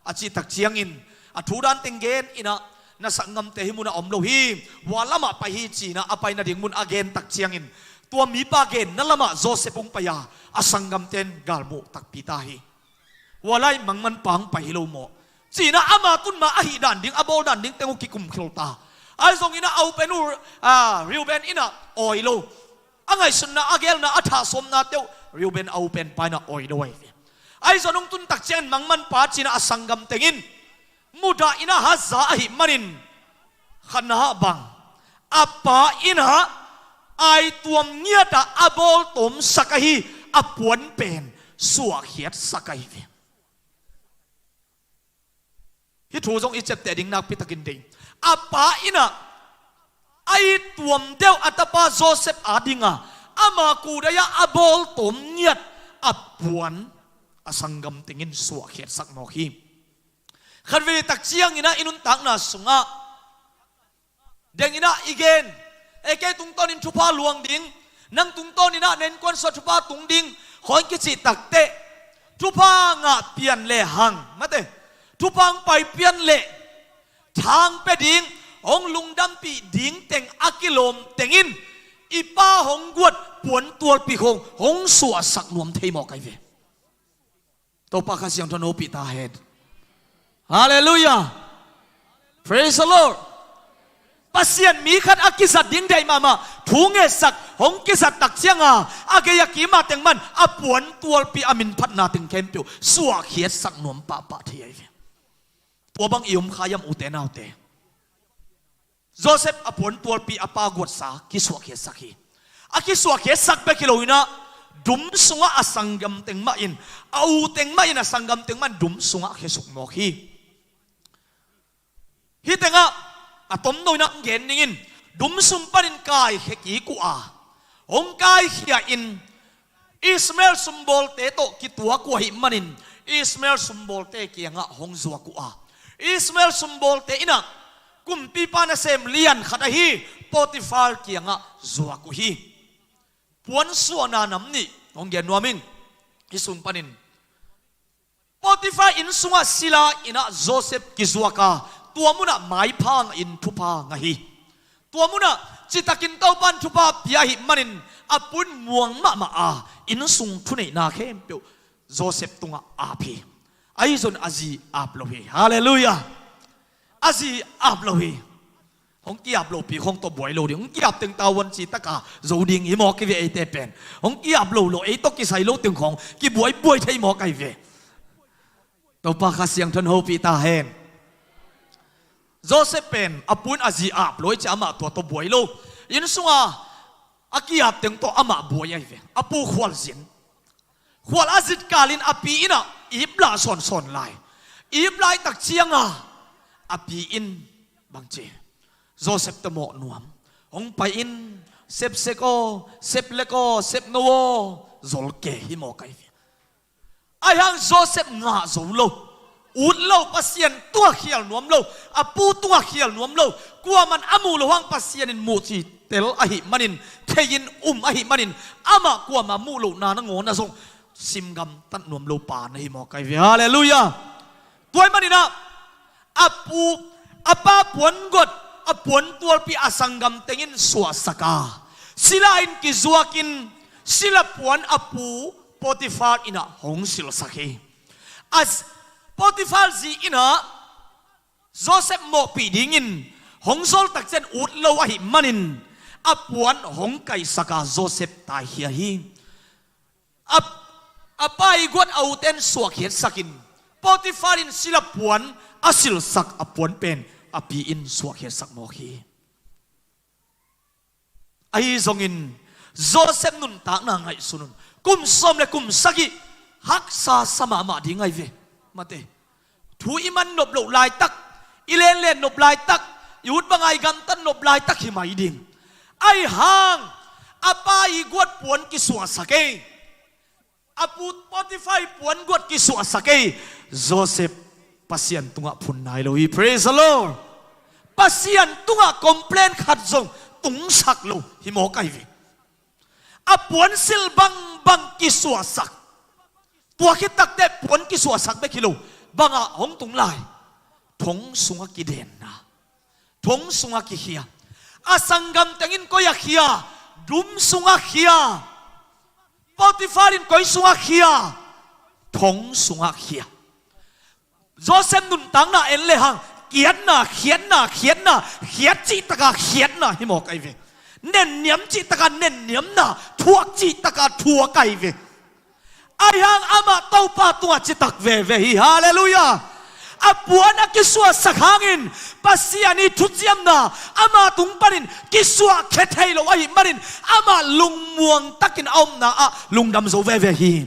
a cih tak ciangin a thu dan teng gen in ah, Na sanggamte hih munah om lo hi, hua lamah pai hi, ci-in ah a pai nading mun a gen tak ciangin, tua mipa genna lamah Josef hong pai a, a sanggamte in galmuh takpi ta hi. Hua lai mangmanpa hong pai hi lo maw, ci-in ah ama tun ma ahih dan ding, a bawl dan ding teng uh kikum khial ta. Ahi zongin ah a u pen uh, a, Reuben in ah awi lo. A ngaihsutna, a geelna, a thahsawmnate uh Reuben a u penpa in ah awi lo ahi ve. Ahi zong hong tun tak ciangin mangmanpa ci-in ah a sanggam teng in mudah in ah hat za ahih manin, khatna ah bang, a pa in ah aituam ngiat ah a bawltawmsak ahi a puan pen suahkhiatsak ahi ve. Hih thu zong i ciapteh ding nakpi takin deih. A pa in ah a it tuam deuh a tapa Josef ading a, ama kudai ah a bawltawm ngiat a puan a sanggam teng in suahkhiatsak mawk hi. Khatvei tak ciangin ah i nuntakna sungah deng in ah i gen, ei, kei tungtawnin thupha luang ding, nang tungtawnin ah na innkuan sungah thupha tung ding, khawng kicih takteh, thupha ngah pian le hang, mate, thupha hong pai pian le thang pia ding, hong lungdampih ding teng a kilawm teng in i pa hong guat puan tualpi khawng hong suahsak nuam thei mawk ahi ve. Topa Kha Siangtho in hopih ta hen. Halleluiah. Praise the Lord. Pasian mi khat a kizat ding deih mahmah, thu ngetsak, hong kizat tak ciang a, a gei a kim a teng man a puan tualpi a minphatna teng khempeuh suahkhiatsak nuam pahpah thei ahi ve. Tua bang i om kha hiam, ute naute? Josef a puan tualpi a pa guatsa kisuahkhiatsak hi. A kisuahkhiatsak bek hi lo in ah, dum sungah a sanggam teng mah in, a u teng mah in, a sanggam teng mah in dum sungah khesuk mawk hi. Hih tengah a tomno in ah gen ning in, dum sung panin kaikhia kik uh a, hong kaikhia in, Ishmael sumbawlte tawh kituak uh ahih manin, Ishmael sumbawlte kiangah hong zuak uh a, Ishmael sumbawlte in ah kumpipa nasem lian khat ahi Potifar kiangah zuak uh hi. Puansuahna nam nih hong gen nuam ing. Hih sung panin Potifar inn sungah sila in ah Josef kizuak a, tua munah maipha ngah in thupha ngah hi. Tua munah citakin Topa in thupha pia ahih manin a pu in muang mahmah a, inn sung thuneihna khempeuh Josef tungah ap hi. Ahi zong a zi ap lo hi. Halleluiah. A zi ap lo hi. Hong ki-ap lopi khawng tawh buai lo ding. Hong ki-ap teng tavuan ci taka zo ding hi mawk ahi ve, eite pen. Hong ki-ap lo lo, ei tawh kisai lo teng khawng kibuaibuai thei mawk ahi ve. Topa Kha Siangtho in hopih ta hen. Josef pen a pu in a zi ap lo ahih ciang amah tua tawh buai lo. Inn sunga a ki-ap teng tawh amah buai ahi ve. A pu khualzin. Khual a zit kalin a pi in ah ip lah sawnsawn lai. Ip lai tak ciang a, a pi in bang ci, Josef tawh mawh nuam. Hong pai in, sepsek aw, seplek aw, sepno aw, zol kei hi mawk ahi ve. Ahi hang Josef ngah zo lo. Ut lo, Pasian tungah khial nuam lo, a pu tungah khial nuam lo. Kuaman a muh loh hang Pasian in muh citel ahih manin, thei in um ahih manin, amah kuamah muh lohna nangawn ah zong simgamtat nuam lo pa na hi mawk ahi ve. Halleluiah. Tua ahih manin ah, a pu, a pa puan guat, a puan tualpi a sanggam teng in suahsak a, sila in kizuakin, sila puan a pu Potifar in ah hong silhsak hi. A s-, Potifar zi in ah Josef mawhpih dingin hong zol tak ciang ut lo ahih manin, a puan hong kaihsak a, Josef taikhia hi. A, a pa ii guat a ute in suahkhiatsakin, Potifar in sila puan a silhsak a puan pen a pi in suahkhiatsak mawk hi. Ahi zongin Josef nuntakna ngaihsun un. Kum sawm le kum sagih haksa sa mahmah ding ahi ve. Mate. Thu i man nop loh laitak, i lenlen nop laitak, i ut banga i gamtat nop laitak hi mai ding. Ahi hang a pa ii guat puan kisuahsak ei. A pu Potifar ii puan guat kisuahsak ei. Josef Pasian tungah phun nai lo hi. Praise the Lord. Pasian tungah complain khat zong tungsak lo hi mawk ahi ve. A puansilh bangbang kisuahsak. Tua khit takteh puan kisuahsak bek hi lo. Bangah hong tung lai? Thong sungah kidenna. Thong sungah kikhia. A sanggam teng in koi ah khia? Dum sungah khia. Potifar in koi sungah khia? Thong sungah khia. Joseph nuntakna en lehang, kiatna, khiatna, khiatna, khiat cih taka khiatna hi mawk ahi ve. Nenniam cih taka nenniamna, thuak cih taka thuak ahi ve. Ahi hang amah Topa tungah citak veve hi. Halleluiah. A puan a kisuahsak hangin Pasian ii thuciamna ama tung panin kisuahkhia thei lo ahih manin amah lungmuang takin a omna ah lungdam zo veve hi.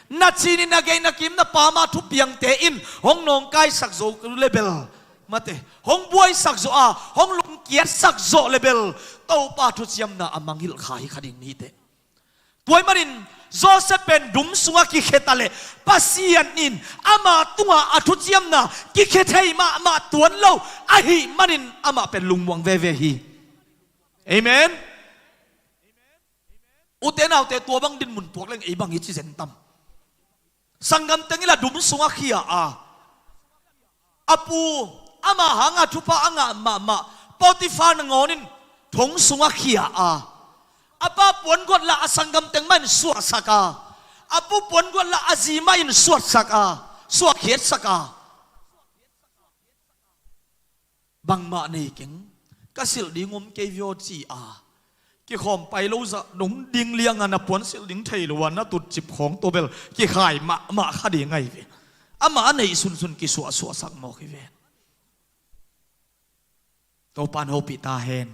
Na cinin, na gei, na kim, na pam a thupiangte in hong nawngkaisak zo le bel, mate, hong buaisak zawh a, hong lungkiatsak zawh le bel, Topa thuciamna a mangngilh kha hi kha ding ni hi teh. Tua ahih manin Joseph pen dum sungah kikhia ta leh Pasian in ama tungah a thuciamna kikhia thei mahmah tuan lo ahih manin amah pen lungmuang veve hi. Amen. Ute naute, tua bang dinmun tuak leng ei bang i ci zen tam? Sanggam teng in la dum sungah khia a, a pu ama hanga thupha a ngah mahmah Potifar nangawn in thong sungah khia a, a pa puanguat la a sanggam teng mah in suahsak a, a pu puanguat la a zi mah in suahsak a, suahkhiatsak a. Bangmah nei keng, ka silh ding om kei viaw ci a, kikhawm pai lo zah dong ding lianga na puan silh ding thei lo a na tutcip khawng tawh bel kikhai mahmah kha ding ahi ve. Amah a neih sunsun kisuahsuahsak mawk hi ve. Topa in hopih ta hen.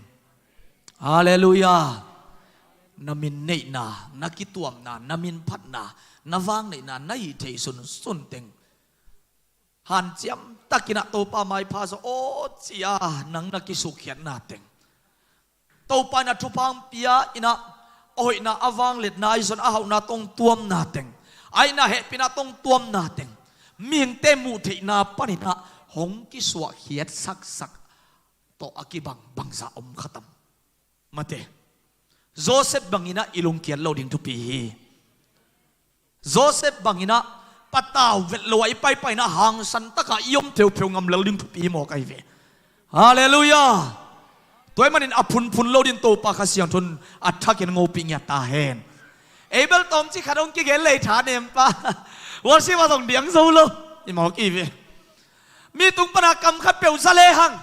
Halleluiah. Na min neihna, na kituamna, na min phatna, na vang neihna na hih theih sunsun teng hanciam takin ah Topa maipha zaw aw ci-a nang na kisukkhiatna teng, Topa in a thupha hong pia in ah, a hoihna a vangliatna ahi zong a hauhna tawh hong tuamna teng, a itna hehpihna tawh hong tuamna teng, mihingte muh theihna panin ah hong kisuahkhiat saksak tawh a kibang bangzah om kha tam? Mate, Joseph bangin ah i lungkiat lo ding thupi hi. Joseph bangin ah patau vet lo a i paipaina hangsan takah i om pheupheu ngam lel ding thupi hi mawk ahi ve. Halleluiah. Tua ahih manin a phunphun lo ding Topa Kha Siangtho in a thakin hong hopih ngiat ta hen. Ei bel tawmcik khat hong kigen lei tha nem pa. Worship a zong diang zo lo. I mawk i ve. Mi tung pana kam khat peuh za lehang,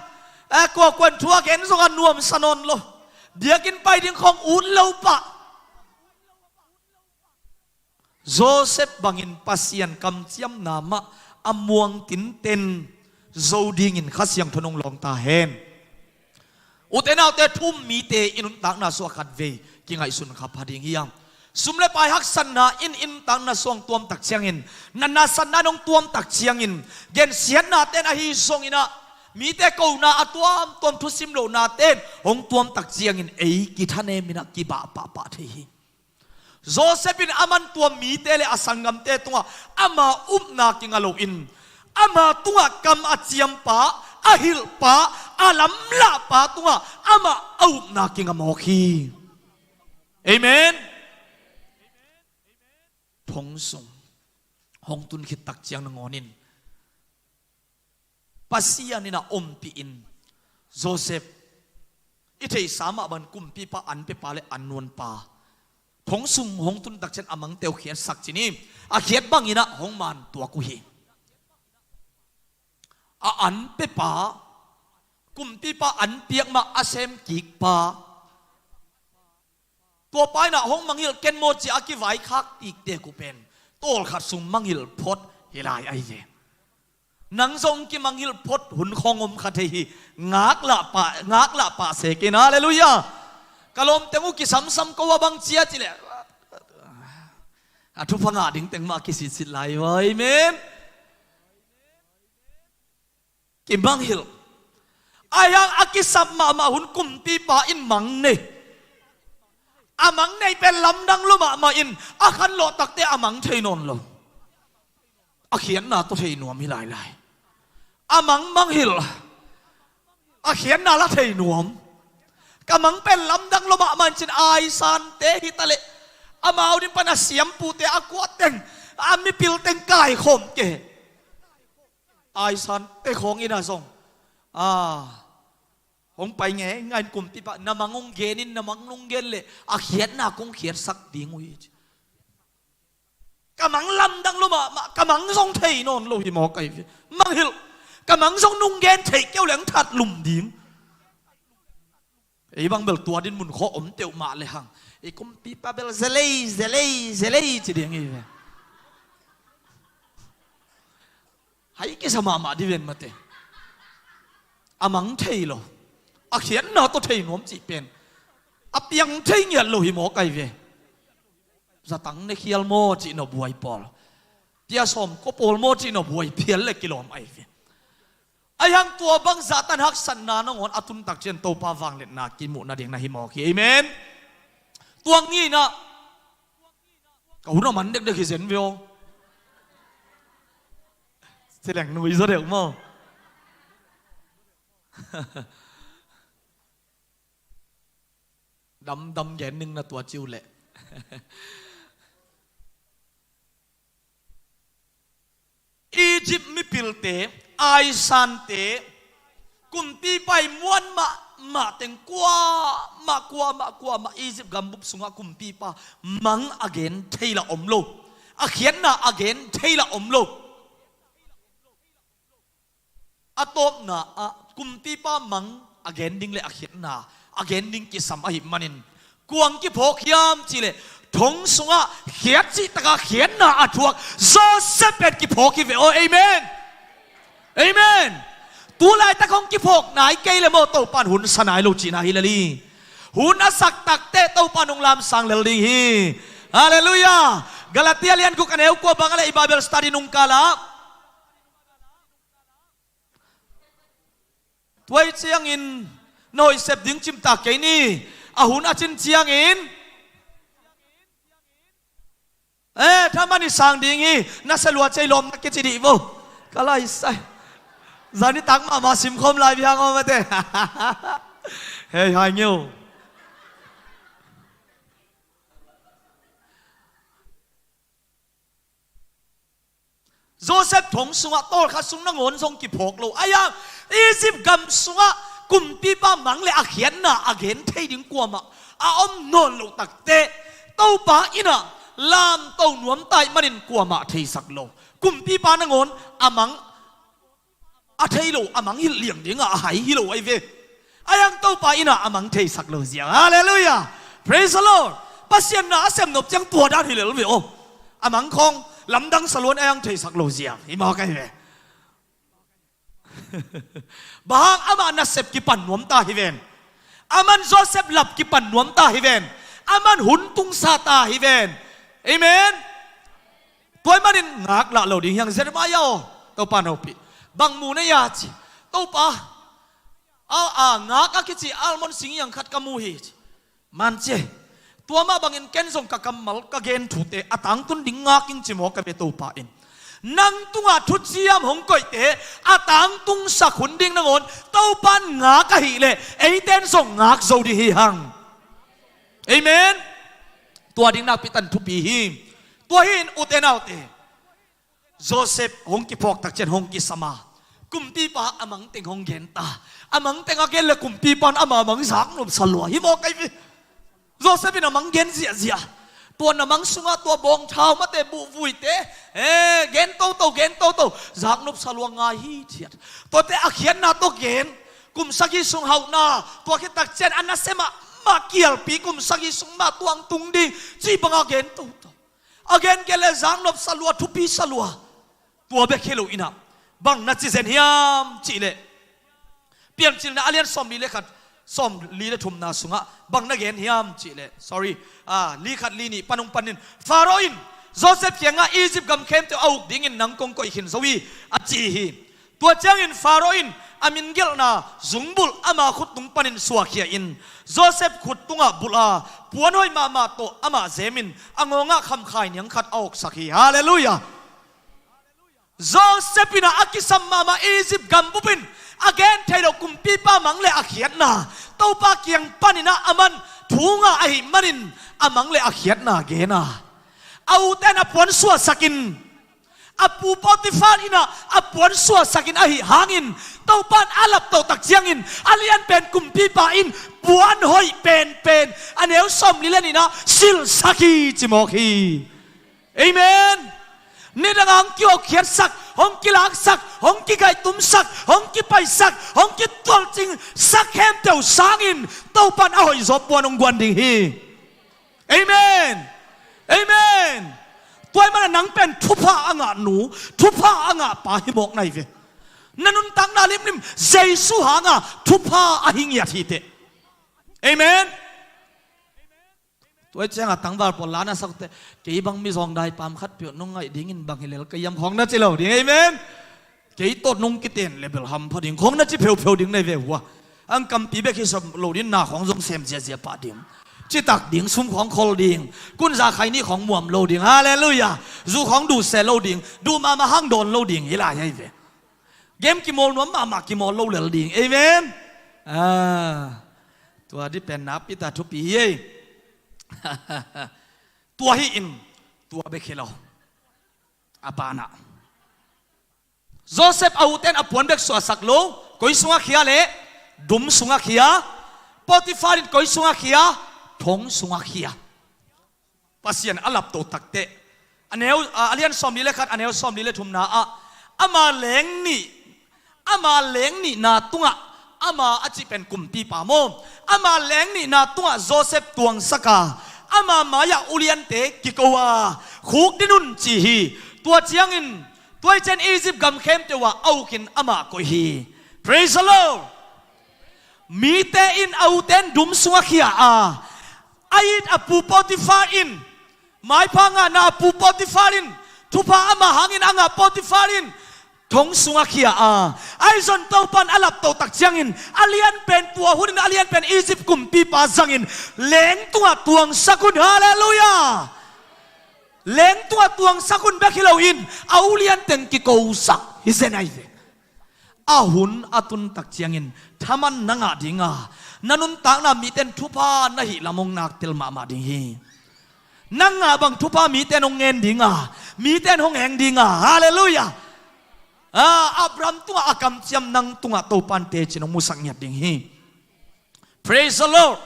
eh, kuakuan thu a gen zong a nuamsa nawn lo. Biakinn pai ding khawng ut lo pah. Joseph bangin Pasian kamciamna mah a muang tinten zo dingin Kha Siangtho in hong lawng ta hen. Ute naute, thu um mite i nuntakna sungah khatvei kingaihsun kha pha ding hi hang. Sum le pai haksatna in i nuntakna sungah tuam tak ciangin, natna satna in hong tuam tak ciangin, gensiatnate in ahi zongin ah, mite kona a tuamtuam thusim lohnate in hong tuam tak ciangin ei kithanem in ah kibah pahpah thei hi. Joseph in aman tua mite le a sanggamte tungah ama upna kinga loin, ama tungah kam a ciampa, a hilhpa, a lamlahpa tungah amah a upna kinga mawk hi. Amen. Thong sung hong tun khit tak ciang nangawnin Pasian in a ompih in, Joseph, i theihsa mah bang kumpipa an pepa le an nuanpa, thong sung hong tun tak ciang a mangte uh khiatsak ci ni, a khiat bangin ah hong man tuak uh hi. A an pepa, kumpipa an piak mah a sem kikpa, tua pa in ah hong mangngilh ken maw ci-a a kivaikhak tiktek uh pen tawlkhat sung mangngilh phot hi lai ahi ve. Nang zong kimangngilh phot hun khawng om kha thei hi. Ngaklah pah, ngaklah pah se kei in, halleluiah. Ka lawmteng uh kisamsam ko a bang ci a cih leh a thupha ngah ding teng mah kisitsit lai hi. Amen. Kimangngilh. Ahi hang a kisap mahmah hun kumpipa in mang nei. A mang nei pen lamdang lua mahmah in a khanlawh takte a mang thei nawn lo. A khiatna tawh thei nuam hi lailai. A mang mangngilh, a khiatna la thei nuam. Ka mang pen lamdang lua mahmah in cin aisante hi ta leh, amau ding pan a siampute a kuahteng, a mipilteng kaikhawm kei. Aisante khawng in ah zong, a, Hong pai ngeingai in kumpipa, na mang hong gen in, na mang hong gen leh a khiatna kong khiatsak ding uh hi, ci. Ka mang lamdang lo mahmah, ka mang zong thei nawn lo hi maw kai ve. Mangngilh, ka mang zong nong gen thei kei uh leh hong that lum ding. Ei bang bel tua din mun khawng om teuh mah lehang, i kumpipa bel zelei, zelei, zelei ci ding hi ve. Hai kisa mahmah di ven mate. A mang thei lo, a khiatna tawh thei nuam cih pen a piang thei ngiat lo hi maw kai ve. Zatang ne khial maw cih na buai pawl, pia sawm kua pawl maw cih na buai phial le kilawm ai ve. Ahi hang tua bang zahtan haksatna nangawn a tun tak ciang Topa vangliatna kimuh nading na hi mawk hi. Amen. Tua ngi-in ah ka hun a man dekdek hi zen ve aw. Ci leng nui zaw deuh maw? Damdam gen ning na tua ci uh leh. Egypt mipilte, aisante, kumpipa i muan mahmah teng kuamah, kuamah, kuamah Egypt gambup sungah kumpipa mang a gen thei lah om lo. A khiatna a gen thei lah om lo. A tawpna ah kumpipa mang a gen ding le a khiatna a gen ding kisam ahih manin, kua hong kiphawk hiam cih leh thong sungah khiat cih takah khiatna a thuak Joseph pen kiphawk hi ve aw. Amen. Amen. Tu laitak hong kiphawk nai kei le maw, Topa in hun sa nai lo cihna hi lel hi. Hun a sak takteh Topa in hong lamsang lel ding hi. Halleluiah. Galatia lian guk a neu kua bang a leh i Bible study nung kal ah, tua hi ciangin na hoih sep ding cimtak kei ni. A hun a cin ciangin, eh, thaman i sang ding hi. Na sia lua cei lawm na kici dih vo. Ka lai sai. Zani tak mahmah simkhawm lai bihang aw mate. Hei hai ngeu. Joseph thong sungah tawlkhat sung nangawn zong kiphawk lo. Ahi hang Egypt gam sungah kumpipa mang le a khiatna a gen thei ding kuamah a om nawn loh takteh, Topa in ah lamto nuam ta ahih manin kuamah theisak lo. Kumpipa nangawn a mang a thei lo, a mang hilh liang dingah a hai hi lo ahi ve. Ahi hang Topa in ah a mang theisak lo ziang. Halleluiah. Praise the Lord. Pasian na a sem nop ciang tua dan hi lel ve aw. A mang khawng lamdang sa lua in ahi hang theisak lo ziang hi mawk ahi ve. Bang hang, amah nasep kipan nuam ta hi ven. Aman Joseph lap kipan nuam ta hi ven. Aman hun tungsa ta hi ven. Amen. Tua ahih manin ngak lah lo ding hi hang Jeremiah aw. Topa in hopih. Bang mu na hia ci. Topa, a, a, ngak a kici almond sing hiang khat ka mu hi ci. Man ci e. Tua mah bangin ken zong ka kammal ka gen thute a tangtun ding ngak ing ci mawk ahi ve Topa in. Nang tungah thuciam hong koihte a tangtungsak hun ding nangawn Topa in ngak ahih leh eite in zong ngak zo ding hi hang. Amen. Tua ding nakpi takin thupi hi. Tua hi in ute naute, Joseph hong kiphawk tak ciang hong kisam a, kumpipa a mang teng hong gen ta. A mang teng a gen le kumpipa in ama mang zaknop sa lua hi mawk ahi ve. Joseph in a mang gen ziahziah. Tua na mang sungah tua bawngthau mate, buhvuite, eh, gen toto, gen toto, zaknop sa lua ngai hi thiat. Tuate a khiatna tawh gen. Kum sagih sung hauhna, tua khit tak ciang a nasia mahmah kialpi, kum sagih sung mah tuang tung ding cih banga gen toto. A gen gen le zaknop sa lua, thupi sa lua. Tua bek hi lo in ah, bang na ci zen hiam cih leh, Piancilna a lian sawmli le khat, sawmli le thumna sungah bang na gen hiam cih leh, sorry, ah, li khat li nih pan hong panin, Faro in Joseph kiangah Egypt gam khempeuh a uk dingin nang kong koih khin zo hi, a ci hi. Tua ciangin Faro in a min gelhna zungbulh ama khut tung panin suahkhia in, Joseph khut tungah bulh a, puan hoih mahmah tawh amah zemin a ngawngah khamkhai niang khat a awksak hi. Halleluiah. Joseph in ah a kisam mahmah Egypt gambup in a gen thei loh kumpipa mang le a khiatna Topa kiang panin ah a man thu ngah ahih manin a mang le a khiatna gen a, a ute in a puan suahsak in, A pu Potifar in ah a puan suahsakin ahi hangin, Topan a laptoh tak ciangin a lianpen kumpipa in puan hoih penpen, a neu sawmli le nihna, silhsak hi ci mawk hi. Amen. Nidanga hong kiawkkhiatsak, hong kilaksak, hong kigaihtumsak, hong kipaisak, hong kitualcingsak khempeuh sangin Topan a hoihzaw puan hong guan ding hi. Amen. Amen. Tua ahih manin nang pen thupha a ngah nu, thupha a ngah pa hi mawk na hi ve. Na nuntakna limlim Jesu hanga thupha ahi ngiat hi teh. Amen. Tua ciangah tangval pawl la na sak teh, kei bang mizawng dai pam khat peuh nong ngaih dingin bang hi lel ka hiam khawng na ci lo ding. Amen. Kei tawh nong kiten le bel hampha ding khawng na ci pheupheu ding na hi ve uh a. Ang kampi bek hi sam lo ding, na khawng zong sem ziazia pah ding. Citak ding, sum khawng khol ding. Kunza khaini khawng muam lo ding. Halleluiah. Zu khawng duh seh lo ding. Duh mahmah hang dawn lo ding hi lai hi ve. Game kimawl nuam mahmah kimawl lo lel ding. Amen. Ah, tua dih pen na pita thupi hi ei. Tua hi in, tua bek hi lo. A banah Joseph a uten a puan bek suahsak lo, koi sungah khia le, dum sungah khia, Potifar in koi sungah khia, thong sungah khia. Pasian a laptoh takteh. A neu, a, a lian sawmli le khat, a neu sawmli le thumna ah, ama leng nih, ama leng nihna tungah, ama a cih pen kumpipa maw, ama leng nihna tungah Joseph tuangsaka, ama mai-ah uliante kiko a, khukdin un ci hi. Tua ciangin, tua hi ciang Egypt gam khempeuh ah a ukin amah koih hi. Praise the Lord. Mite in a uten dum sungah khia a, a it a pu Potifar in, maipha ngahna a pu Potifar in, thupha amah hangin a ngah Potifar in, thong sungah khia a, ahi zong Topan a laptoh tak ciangin, a lianpen tua hunin a lianpen Egypt kumpipa zangin, leng tungah tuangsak un, halleluiah. Leng tungah tuangsak un bek hi loin, a ulian teng kikosak hi zen ahi ve. A hun a tun tak ciangin thaman na ngah dinga, na nuntakna miten thupha na hih lam hong naktel mahmah ding hi. Nang ngah bang thupha miten hong ngen dinga, miten hong heng dinga. Halleluiah. Ah, Abraham tungah a kamciam nang tungah Topan teci nong musak ngiat ding hi. Praise the Lord.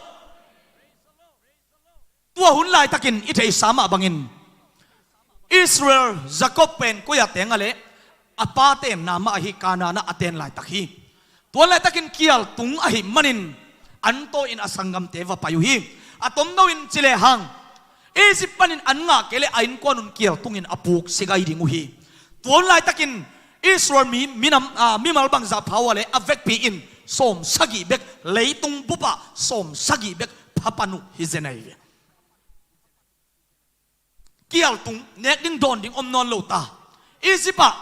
Tua hun laitakin i theihsa mah bangin Israel, Jacob pen koi-ah teng a leh, a pa tenna mah ahi Kanaan ah a ten laitak hi. Tua laitakin kialtung ahih manin an tawh in a sanggamte va pai uh hi. A tomno in ci lehang, Egypt panin an ngah kei leh a innkuan un kialtungin a puksi gai ding uh hi. Tua hun laitakin Israel mi, minam, ah, mimal bangzah pha uh a leh a vekpi in sawmsagih bek, leitung bupah sawmsagih bek phapan uh hi zen ahi ve. Kialtung, nek ding dawn ding om nawn lo ta. Egypt ah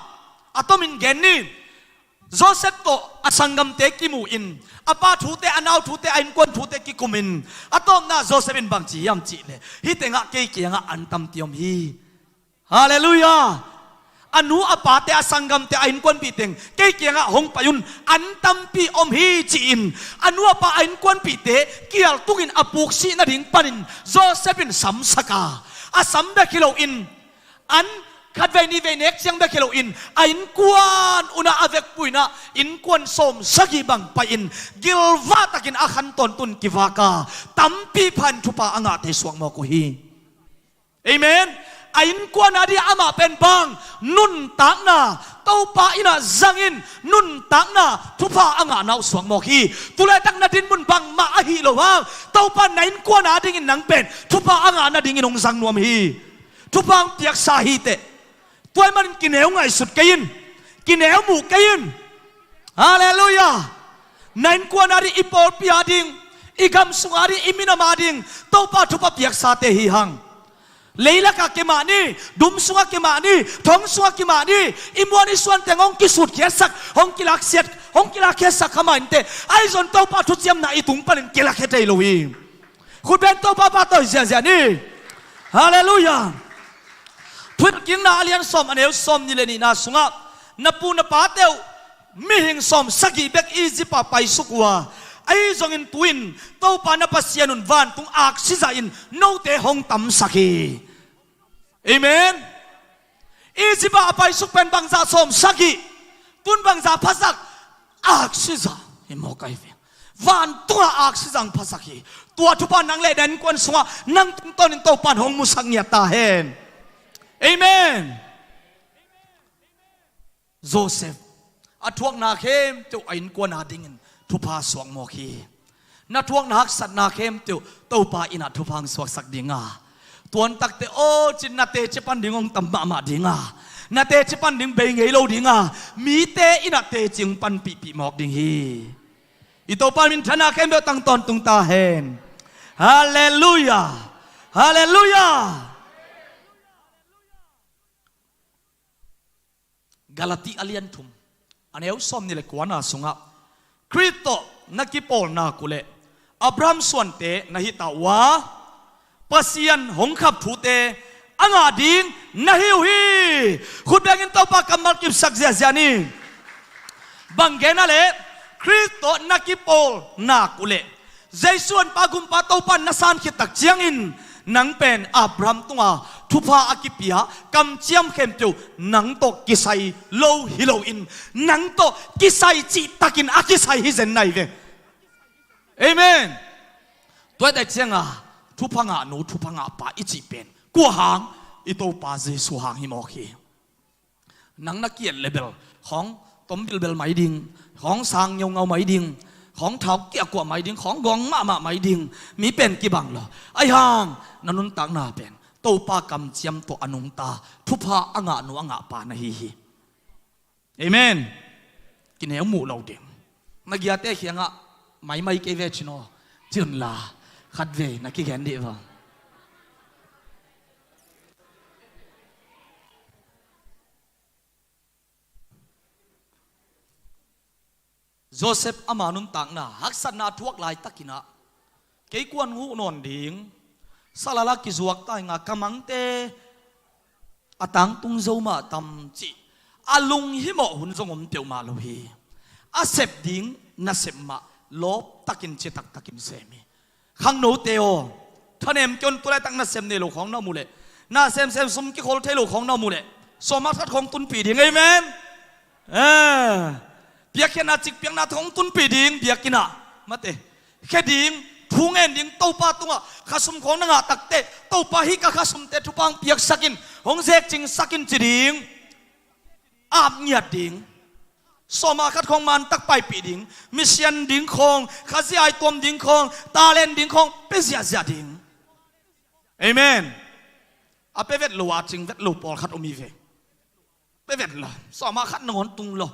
a tomin gen ni. Joseph tawh a sanggamte kimu in, a pa thute, a nau thute, a innkuan thute kikumin, a tawpna Joseph in bang ci hiam cih leh, hih tengah kei kiangah an tampi om hi. Halleluiah. A nu a pate, a sanggamte, a innkuanpih teng kei kiangah hong pai un, an tampi om hi ci-in, a nu a pa, a innkuanpihte kialtungin a puksih nading panin Joseph in samsak a, a sam bek hi loin, an khatvei nihvei nek ciang bek hi loin, a innkuan unah a vekpi-in ah innkuan sawmsagih bang pai-in, gilvah takin a khan tawntungin kivak a, tampi pha-in thupha a ngahte suak mawk uh hi. Amen. A innkuan ading amah pen bang, nuntakna, Topa in ah zangin, nuntakna thupha a ngahna uh suak mawk hi. Tulaitak na dinmun bangmah ahih loh hang, Topa in na innkuan adingin nang pen thupha a ngah nadingin hong zang nuam hi. Thupha hong piaksa hi teh. Tua ahih manin kineu ngaihsut kei in, kineu muh kei in. Halleluiah. Na innkuan ading, i pawlpi ading, i gam sung ading, i minam ading, Topa thupha piaksate hi hang. Leilakah kimah ni, dum sungah kimah ni, thong sungah kimah ni, i muan i suan teng hong kisutkhiatsak, hong kilaksiat, hong kilakkhiatsak kha mah inteh. Ahi zong Topa thuciamna i tung panin kilakhia thei lo hi. Khut beng Topa pahtawi ziahziah ni. Halleluiah. Thuhilhkikna a lian sawm, a neu sawmnih le nihna sungah, na pu na pate uh mihing sawmsagih bek Egypt ah paisuk uh a, ahi zongin tu-in Topa na Pasian un vantung aksi zahin note hong tamsak hi. Amen. Egypt ah a paisuk pen bangzah sawm sagih, tun bangzah phasak, aksi zah hi mawk ahi ve. Vantungah aksi zah phasak hi. Tua thupha nang le na innkuan sungah nang tungtawnin Topan hong musak ngiat ta hen. Amen. Joseph a thuakna khempeuh a innkuan a dingin thupha suak mawk hi. Na thuakna haksatna khempeuh Topa in ah thupha hong suaksak ding a, tuan takte aw cin na teci pan ding hong tam mahmah ding a, na teci pan ding bei ngei lo ding a, mite in ah teci hong panpihpih mawk ding hi. I Topa minthanna khempeuh tang tawntung ta hen. Halleluiah. Halleluiah. Galati a lian thum, a neu sawm nih le kuana sungah, Khrist tawh na kipawlnak uh leh Abraham suante na hita uh a, Pasian hong khap thute a ngah ding na hi uh hi. Khut bengin Topa kammal kipsak ziahziah ni. Bang gen a leh, Khrist tawh na kipawlnak uh leh Jesu honpa gumpa Topa na san khit tak ciangin nang pen Abraham tunga thupha a kipia kamciam khempeuh nang tawh kisai lo hi loin, nang tawh kisai cihtakin a kisai hi zen nai ve. Amen. Tua hi tak cianga thupha ngah nu, thupha ngah pa i cih pen kua hang? I Topa Jesu hang hi mawk hi. Nang na ki-et le bel khawng tom bilbel mai ding, khawng sang ngeungau mai ding, khawng thau kiakuah mai ding, khawng gawng mahmah mai ding, mi pen kibang lo. Ahi hang na nuntakna pen Topa kamciam tawh a nungta, thupha a ngah nu a ngah pa na hi hi. Amen. Kineu muh lo ding. Na giate khiangah maimai kei ve cin aw, cin la khat ve na kigen dih va. Joseph ama nuntakna haksatna a thuak laitakinah, kei kuan huh nawn ding, salala kizuak tainga ka mangte a tangtung zo mah tam cih a lunghimawh hun zong om peuhmah lo hi. A sep ding nasep mah lawptakin citaktakin sem hi. Khangnote aw, thanem kion tu laitak nasem nei lo khawng na om uh leh, na semsem sum kikhol thei lo khawng na om uh leh, sawma khat khawng tunpih ding. Amen. Eh, piakkhiatna cikpiakna khawng tunpih ding biakinn ah, mate. Khe ding, thu ngen ding, Topa tungah khasum khawng na ngah takte, Topa hih ka khasumte thupha hong piaksakin, hong zekcingsakin ci ding. Ap ngiat ding. Sawma khat khawng mantak paipih ding. Misian ding khawng, khazia ai tuam ding khawng, talent ding khawng pe ziahziah ding. Amen. A pe vet lo a cing vet lo pawlkhat om hi ve. Pe vet lo, sawma khat nangawn tung lo.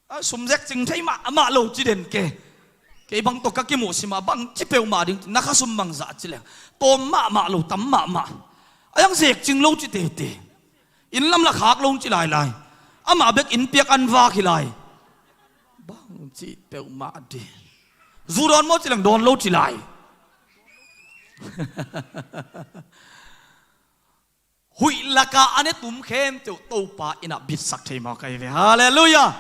A sum zekcing thei mahmah lo ci den ke. Kei bang tawh ka kimuhsimah bangci peuhmah ding, na khasum bangzah ci leng tawm mahmah lo, tam mahmah. A yang zekcing lo ci tete. Inn lam la khak lo ci lailai. Amah bek inn piak an vak hi lai. Bangci peuhmah ding. Zu dawn maw ci leng dawn lo ci lai. Huih laka a ne tum khempeuh Topa in a bitsak thei mawk ahi ve. Halleluiah.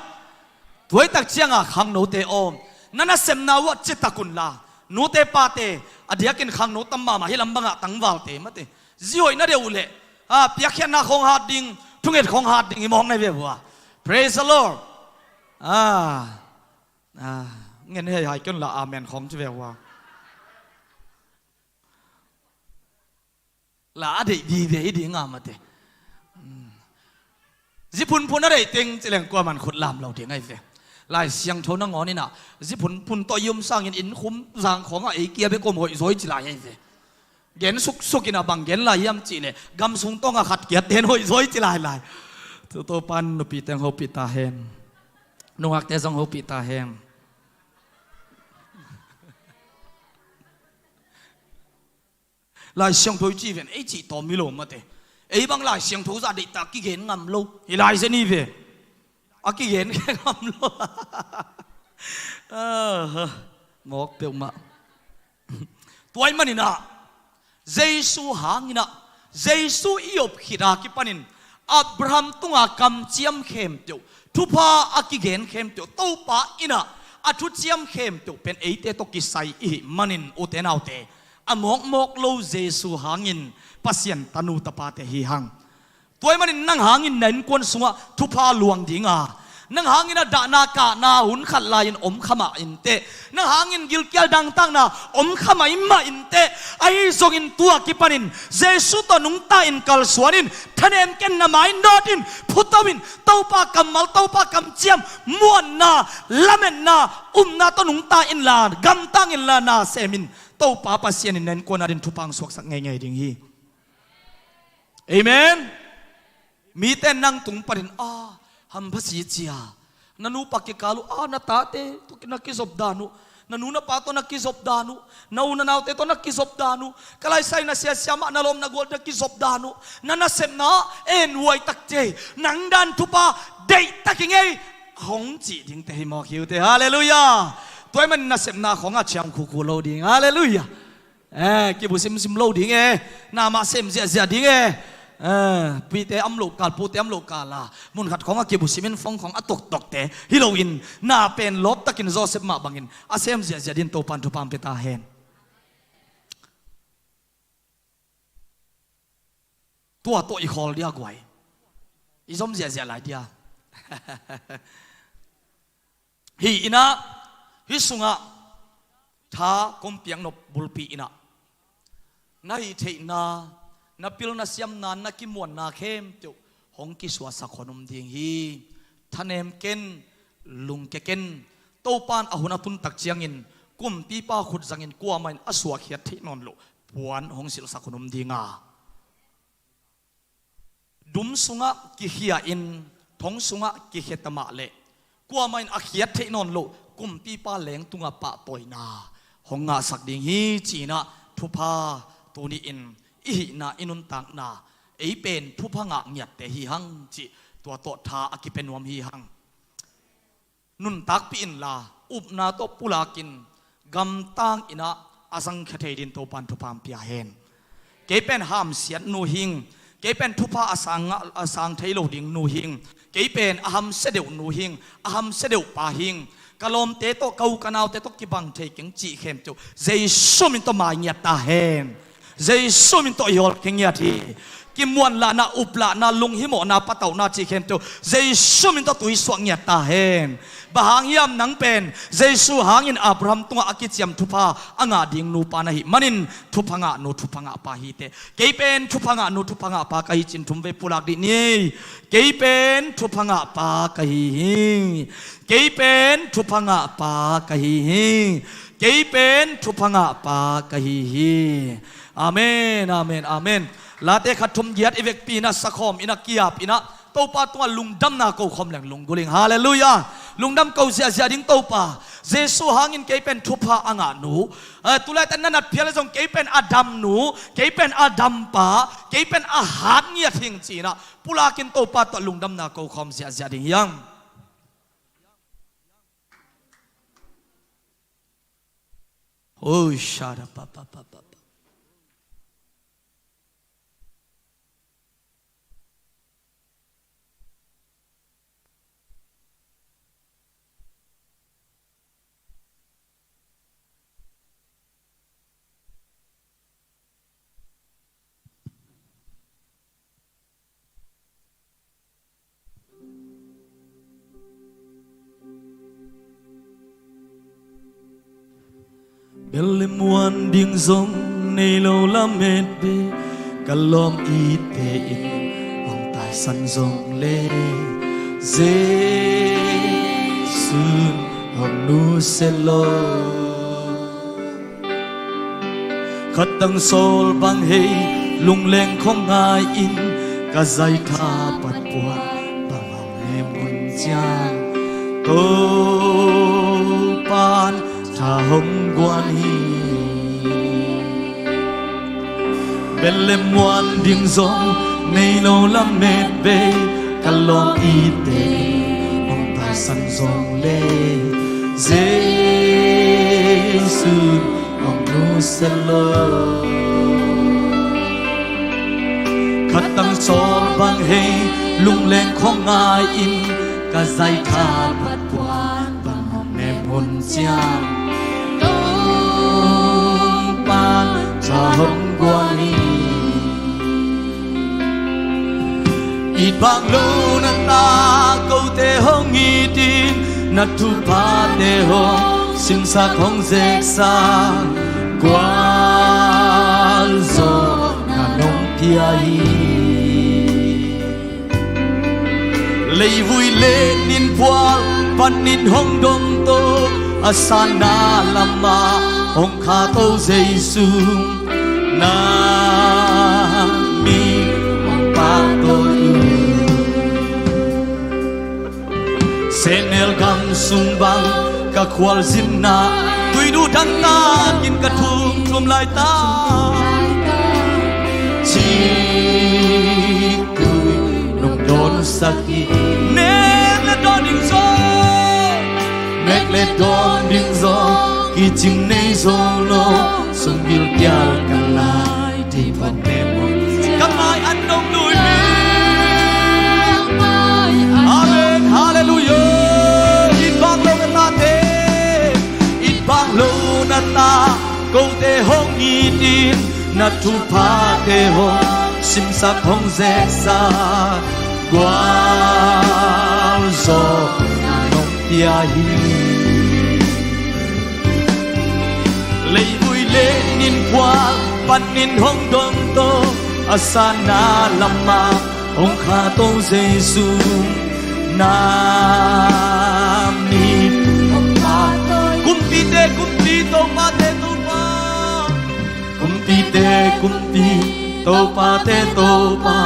Tua hi tak cianga khangnote aw, na nasemna uh ah citak unla, nute pate, a diakin khangno tam mahmah hi lam bangah tangvalte mate, zi hoih na deuh uh leh, a, piakkhiatna khawng hat ding, thunget khawng hat ding hi mawk na hi ve uh a. Praise the Lord. A, a, ngen hei hai kion la amen khawng ci ve uh a. La a deih vive hi ding a mate. Zi phunphun a deih teng ci leng kuaman khut lam lo ding ahi ve. Lai Siangtho nangawn in a, zi phunphun tawh i om sangin inn khum zang khawngah ei kia bek om hoih zaw i ci lai ahi ve. Gen suksuk in a bang gen lai hiam cih leh gam sung tawngah khat kiat ten hoih zaw i ci lailai. Tu Topan nupi teng hopih ta hen. Nungakte zong hopih ta hen. Lai Siangtho i ci ven, ei cih tawm hi lo mate. Ei bang Lai Siangtho zah deihtak kigen ngam lo hi lai zen hi ve. A kigen ngam lo. Ah, mawk peuhmah. Tua ahih manin ah, Jesu hangin ah, Jesu i op khit a kipanin Abraham tunga kamciam khempeuh, thupha a kigen khempeuh, Topa in ah a thuciam khempeuh pen eite tawh kisai i hih manin, ute naute, a mawkmawk lo Jesu hangin Pasian tanu tapate hi hang. Tua ahih manin nang hangin na innkuan sungah thupha luang ding a, nang hangin a dahna kahna hun khat lai-in om kha mah inteh, nang hangin gilkial dangtakna om kha mahmah inteh, ahi zongin tua kipanin Jesu tawh nungta in kalsuan in, thanem ken na mai nawt in, phuto in, Topa kammal, Topa kamciam, muanna, lametna, upna tawh nungta inla, gamtang inla, na sem in, Topa Pasian in na innkuan adingin thupha hong suaksak ngeingei ding hi. Amen. Mite nang tung panin, a, hampha si cia, na nupa kikal uh, a, na tate tawh na kizop dan uh, na nu na pa tawh na kizop dan uh, na u na naute tawh na kizop dan uh, ka laisai na siasia mah, na lawm na gual na kizop dan uh, na nasepna en huai tak cia, nang dan thupha deih tak hi ngei, hong cih dingte hi mawk hi uh teh. Halleluiah. Tua ahih manin nasepna khawngah ciang khukhu lo ding. Halleluiah. Eh, kibu simsim lo ding e. Na mah sem ziahziah ding e. Eh, pite om loh kal, pute om loh kal a, mun khat khawngah kibu sim in, phone khawng a tuaktokte hi loin, na pen lawptakin Joseph mah bangin a sem ziahziah dingin Topan thupha hong pia ta hen. Tua tawh i khawl dia guai, i zom ziahziah lai dia. Hih in ah, hih sungah tha kong piak nop bulpi in ah, na hih theihna, na pilna siamna, na kimuanna khempeuh hong kisuahsak hon om ding hi. Thanem ken, lungke ken. Topan a hun a tun tak ciangin, kumpipa khut zangin kuamah in a suakkhiat theih nawn loh puan hong silhsak hon om ding a, dum sungah kikhia in, thong sungah kikhia ta mah leh, kuamah in a khiat theih nawn loh kumpipa leng tungah pahtawina hong ngahsak ding hi, ci-in ah thupha tuni-in i hihna, i nuntakna, ei pen thupha ngah ngiatte hi hang cih tua tawh tha a kipia nuam hi hang. Nuntakpih inla, upna tawh pulakin, gamtang in ah a zangkhia thei dingin Topan thupha hong pia hen. Kei pen hamsiat nu hing, kei pen thupha a sang, a sang thei lo ding nu hing, kei pen a hamsia deuh nu hing, a hamsia deuh pa hing, ka lawmte tawh, ka u ka naute tawh kibang thei keng cih khempeuh Jesu min tawh maingiat ta hen. Jesu min tawh i hawlkhia ngiat hi. Kimuanlahna, uplahna, lunghimawhna, patauhna cih khempeuh Jesu min tawh tuisuak ngiat ta hen. Bang hang hiam, nang pen Jesu hangin Abraham tungah a kiciam thupha a ngah ding nupa na hih manin, thupha ngah nu, thupha ngah pa hi teh. Kei pen thupha ngah nu, thupha ngah pa ka hi ci-in thumvei pulak dih ni. Kei pen thupha ngah pa ka hi hi. Kei pen thupha ngah pa ka hi hi. Kei pen thupha ngah pa ka hi hi. Amen, amen, amen. Late khat thum giat i vekpi in ah, sakhawm in ah, ki-ap in ah, Topa tungah lungdamna ko khawm leng lunggulh ing. Halleluiah. Lungdam ko ziahziah ding Topa. Jesu hangin kei pen thupha a ngah nu. Eh, tu laitak na nat phial leh zong kei pen a dam nu, kei pen a dam pa, kei pen a hat ngiat hing ci-in ah pulakin Topa tawh lungdamna ko khawm ziahziah ding hi hang. Oi, shada pa pa pa pa pa. Bel le muan ding zong nei lo lamet ve, ka lawm itte in hong taisan zong le, Jesu'n hong nusia lo. Khatang sawl bang hei, lungleng khong ngai in, ka zaitha pat puan bang hong nem hun ciang, Topa'n tha hong guan hi. Bel le muan ding zong nei lo lamet ve, ka lawm itte in hong taisan zong le, Jesu'n hong nusia lo. Khatang sawl bang hei, lungleng khong ngai in, ka zaitha pat puan bang hong nem hun ciang, Topa'n tha hong guan hi. Pang lo na ta kote hong it in, na thuphate hong simsak hong zeksak, gualzawhna nong pia hi. Leivui le ninphual panin hong dongto, a sanna lamah hong khahto Jesu, na min hong pahtawi uh. Sehnel gam sung bang ka khualzinna, tuiduh dangtakin ka thum thum laitak, ciktui nong dawnsak hi. Nek le dawn ding zong, nek le dawn ding zong, kicing nei zo lo, sumbil kial ka nai, thei phat ne mawk. Ka ngai an nong nuih hi. Amen. Halleluiah. It bang lo na tate, it bang lo na ta kote hong it in, na thuphate hong simsak hong zeksak, gualzawhna nong pia hi. Leivui le ninphual panin hong dongto, a sanna lamah hong khahto Jesu, na min hong pahtawi. Kumpite kumpi, topate topa, kumpite kumpi, topate topa,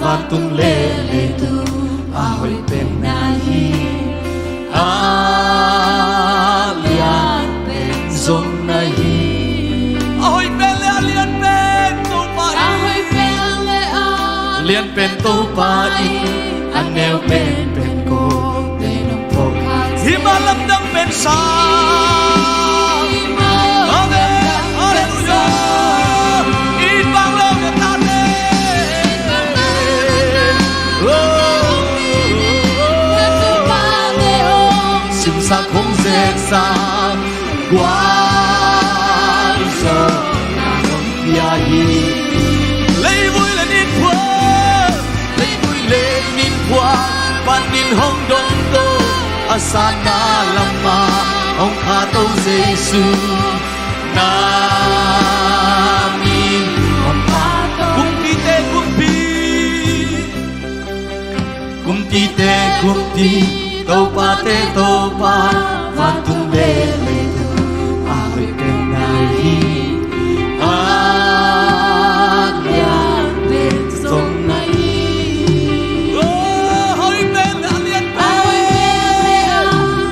vantung le leitung a hoih pen na hi. A lian pen zong na hi. A hoih pen le a lian pen Topa in, a hoih pen le a lian pen Topa in, a neu pen pen kote nong phawk hi. Hih mah lamdang pen sang. Amen. Halleluiah. It bang lo na tate, oh, simsak hong zeksak, gualzawhna nong pia hi. Leivui le ninphual, leivui le ninphual panin hong dongto, a sanna lamah hong khahto Jesu, na min hong pahtawi. Kumpite kumpi, kumpite kumpi, topate topa, vantung le leitung a hoih pen na hi. A lian pen zong na hi. Oh, a hoih pen le a lian pen, a hoih pen le a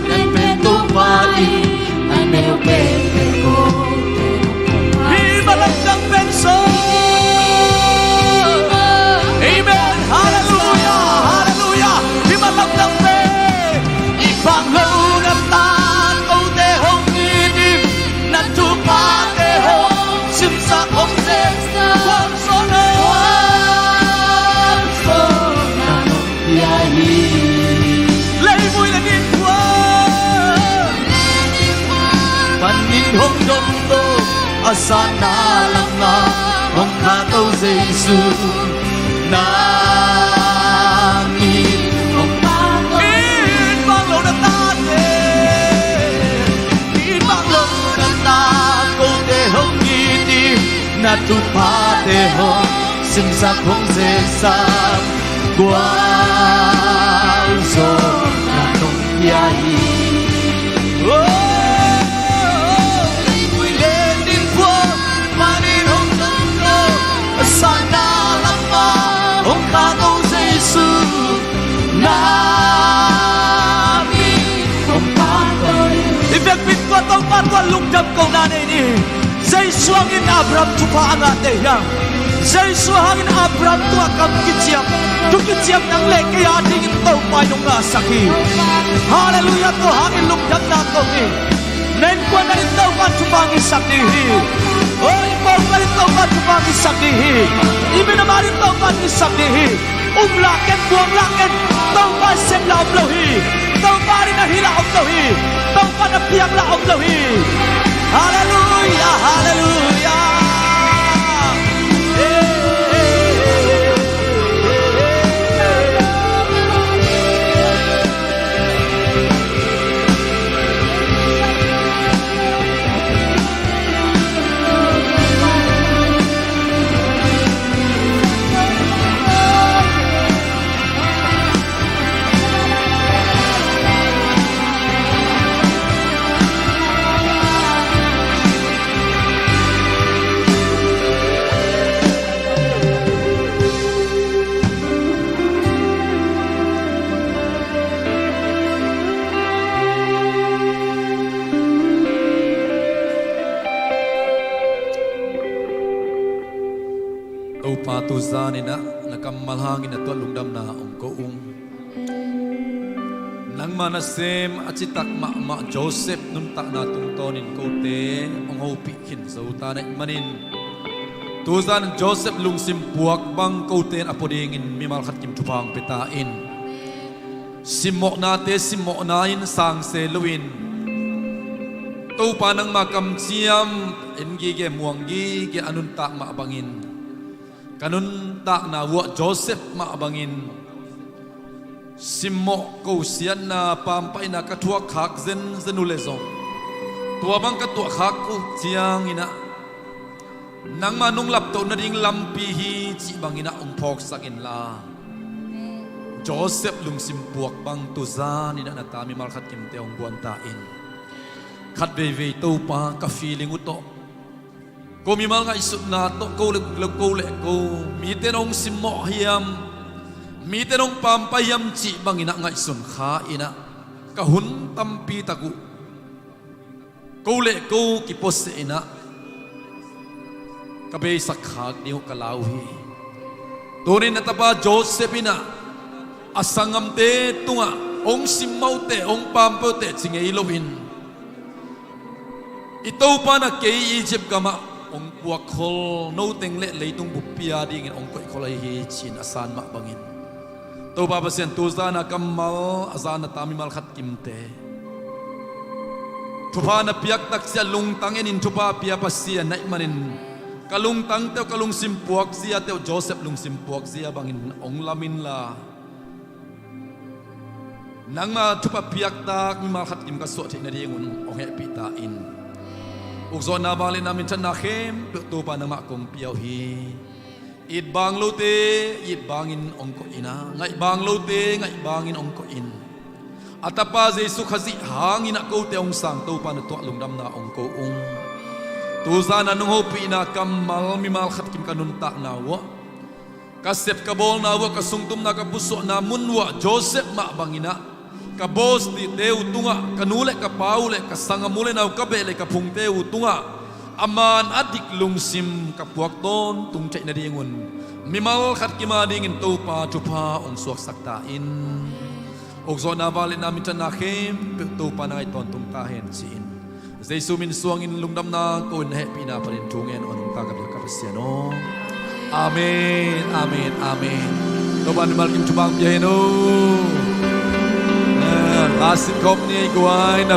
lian pen Topa in, a neu pen pen kote nong phawk hi. Hih mah lamdang pen sang. Amen. Halleluiah. Halleluiah. Hih mah lamdang pen. It bang lo na ta kote hong it in, na thuphate hong simsak hong zeksak, gualzawhna, gualzawhna nong pia hi. Leivui le ninphual panin hong dongto, a sanna lamah hong khahto Jesu, na min hong pahtawi. It bang lo na tate, it bang lo na ta kote hong it in, na thuphate hong simsak hong zeksak, gualzawhna nong pia hi. Oh, leivui le ninphual panin hong dongto, a sanna lamah hong khahto Jesu, na min hong pahtawi. I vekpi in tua Topa tungah lungdam kohna nei ni. Jesu hangin Abraham thupha a ngahte hi hang. Jesu hangin Abraham tungah kam kiciam, thu kiciam nang le kei a dingin Topa in hong ngahsak hi. Halleluiah, tua hangin lungdamna ko hi. Na innkuan adingin Topa in thupha hong hisak ding hi. Oh, i pawlpi adingin Topa in thupha hong hisak ding hi. I minam adingin Topa in hisak ding hi. Um lah ken, buang lah ken, Topa in sem lah om lo hi. Topa in a hih lah om lo hi. Topa in a piang lah om lo hi. Halleluiah, halleluiah. Topa, tu zaninah na kammal hangin na tuah lungdamna hong ko ung. Nangma nasem a citak mahmah Joseph nuntakna tungtawnin kote hong hopih khin zo ta na hih manin, tu zan Joseph lungsim puak bang kote in a pua dingin mimal khat kim thupha hong pia ta in. Simmawhnate simmawhna in sang se loin, Topa, nangma kamciam en gige muang gige a nuntak mah bangin, ka nuntakna uah Joseph mah bangin simmawh kosiatna pampaihna ka thuak khak zenzen uh leh zong, tua bang ka tuah khak uh cianginah nangma nong laptoh nading lampi hi cih banginah hong phawksak inla, Joseph lungsim puak bang tu zaninah na ta mimal khat kimte hong guan ta in. Khat veivei Topa, ka feeling uh tawh, ko mimal ngaihsutna tawh, ko le ko, ko le ko, mite in hong simmawh hiam, mite in hong pampai hiam cih banginah ngaihsun kha inah, ka hun tampi tak uh ko le ko kipuaseh inah ka beisak khak ding uh ka lau hi. Tunin na tapa Joseph inah a sanggamte tungah hong simmawh uh teh, hong pampai uh teh ci ngei loin, i Topa na kei Egypt gamah hong puakkhol, noteng le leitung buppi a dingin hong koihkhol ahi hi ci-in a san mah bangin, Topa Pasian, tu zana kammal a zana ta mimal khat kimte thupha na piak takciah lungtang enin thupha pia Pasian na hih manin, ka lungtangte uh, ka lungsim puakziate uh Joseph lungsim puakzia bangin hong lam inla, nangma thupha piaktak mimal khat kim ka suah theih nadingun hong hehpih ta in. Ukzawhna, vangliatna, minthanna khempeuh Topa nangmah kong pia uh hi. It bang lote it bangin hong koih inah, ngaih bang lote ngaih bangin hong koih in. A tapa Jesu Khazih hanginah kote hong sang Topa na tuah lungdamna hong ko ung. Tu zana nong hopihna kammal mimal khat kim ka nuntakna uah, ka sep ka bawlna uah, ka sungtumna ka pusuahna mun uah Joseph mah banginah ka boss tite uh tungah, ka nu le ka pa uh le ka sanggam u le nau, ka beh le ka phungte uh tungah a man a dik lungsim ka puak tawntung theih nadingun mimal khat kim a dingin Topa thupha hong suaksak ta in. Ukzawhna, vangliatna, minthanna khempeuh Topa na ngaih tawntung ta hen ci-in, Jesu min suangin lungdamna ko-in na hehpihna panin thu ngen un, ka biak ka Pasian aw. Amen, amen, amen. Topa in mimal kim thupha hong pia hen aw. Ah, la sin khawm ni ei guai na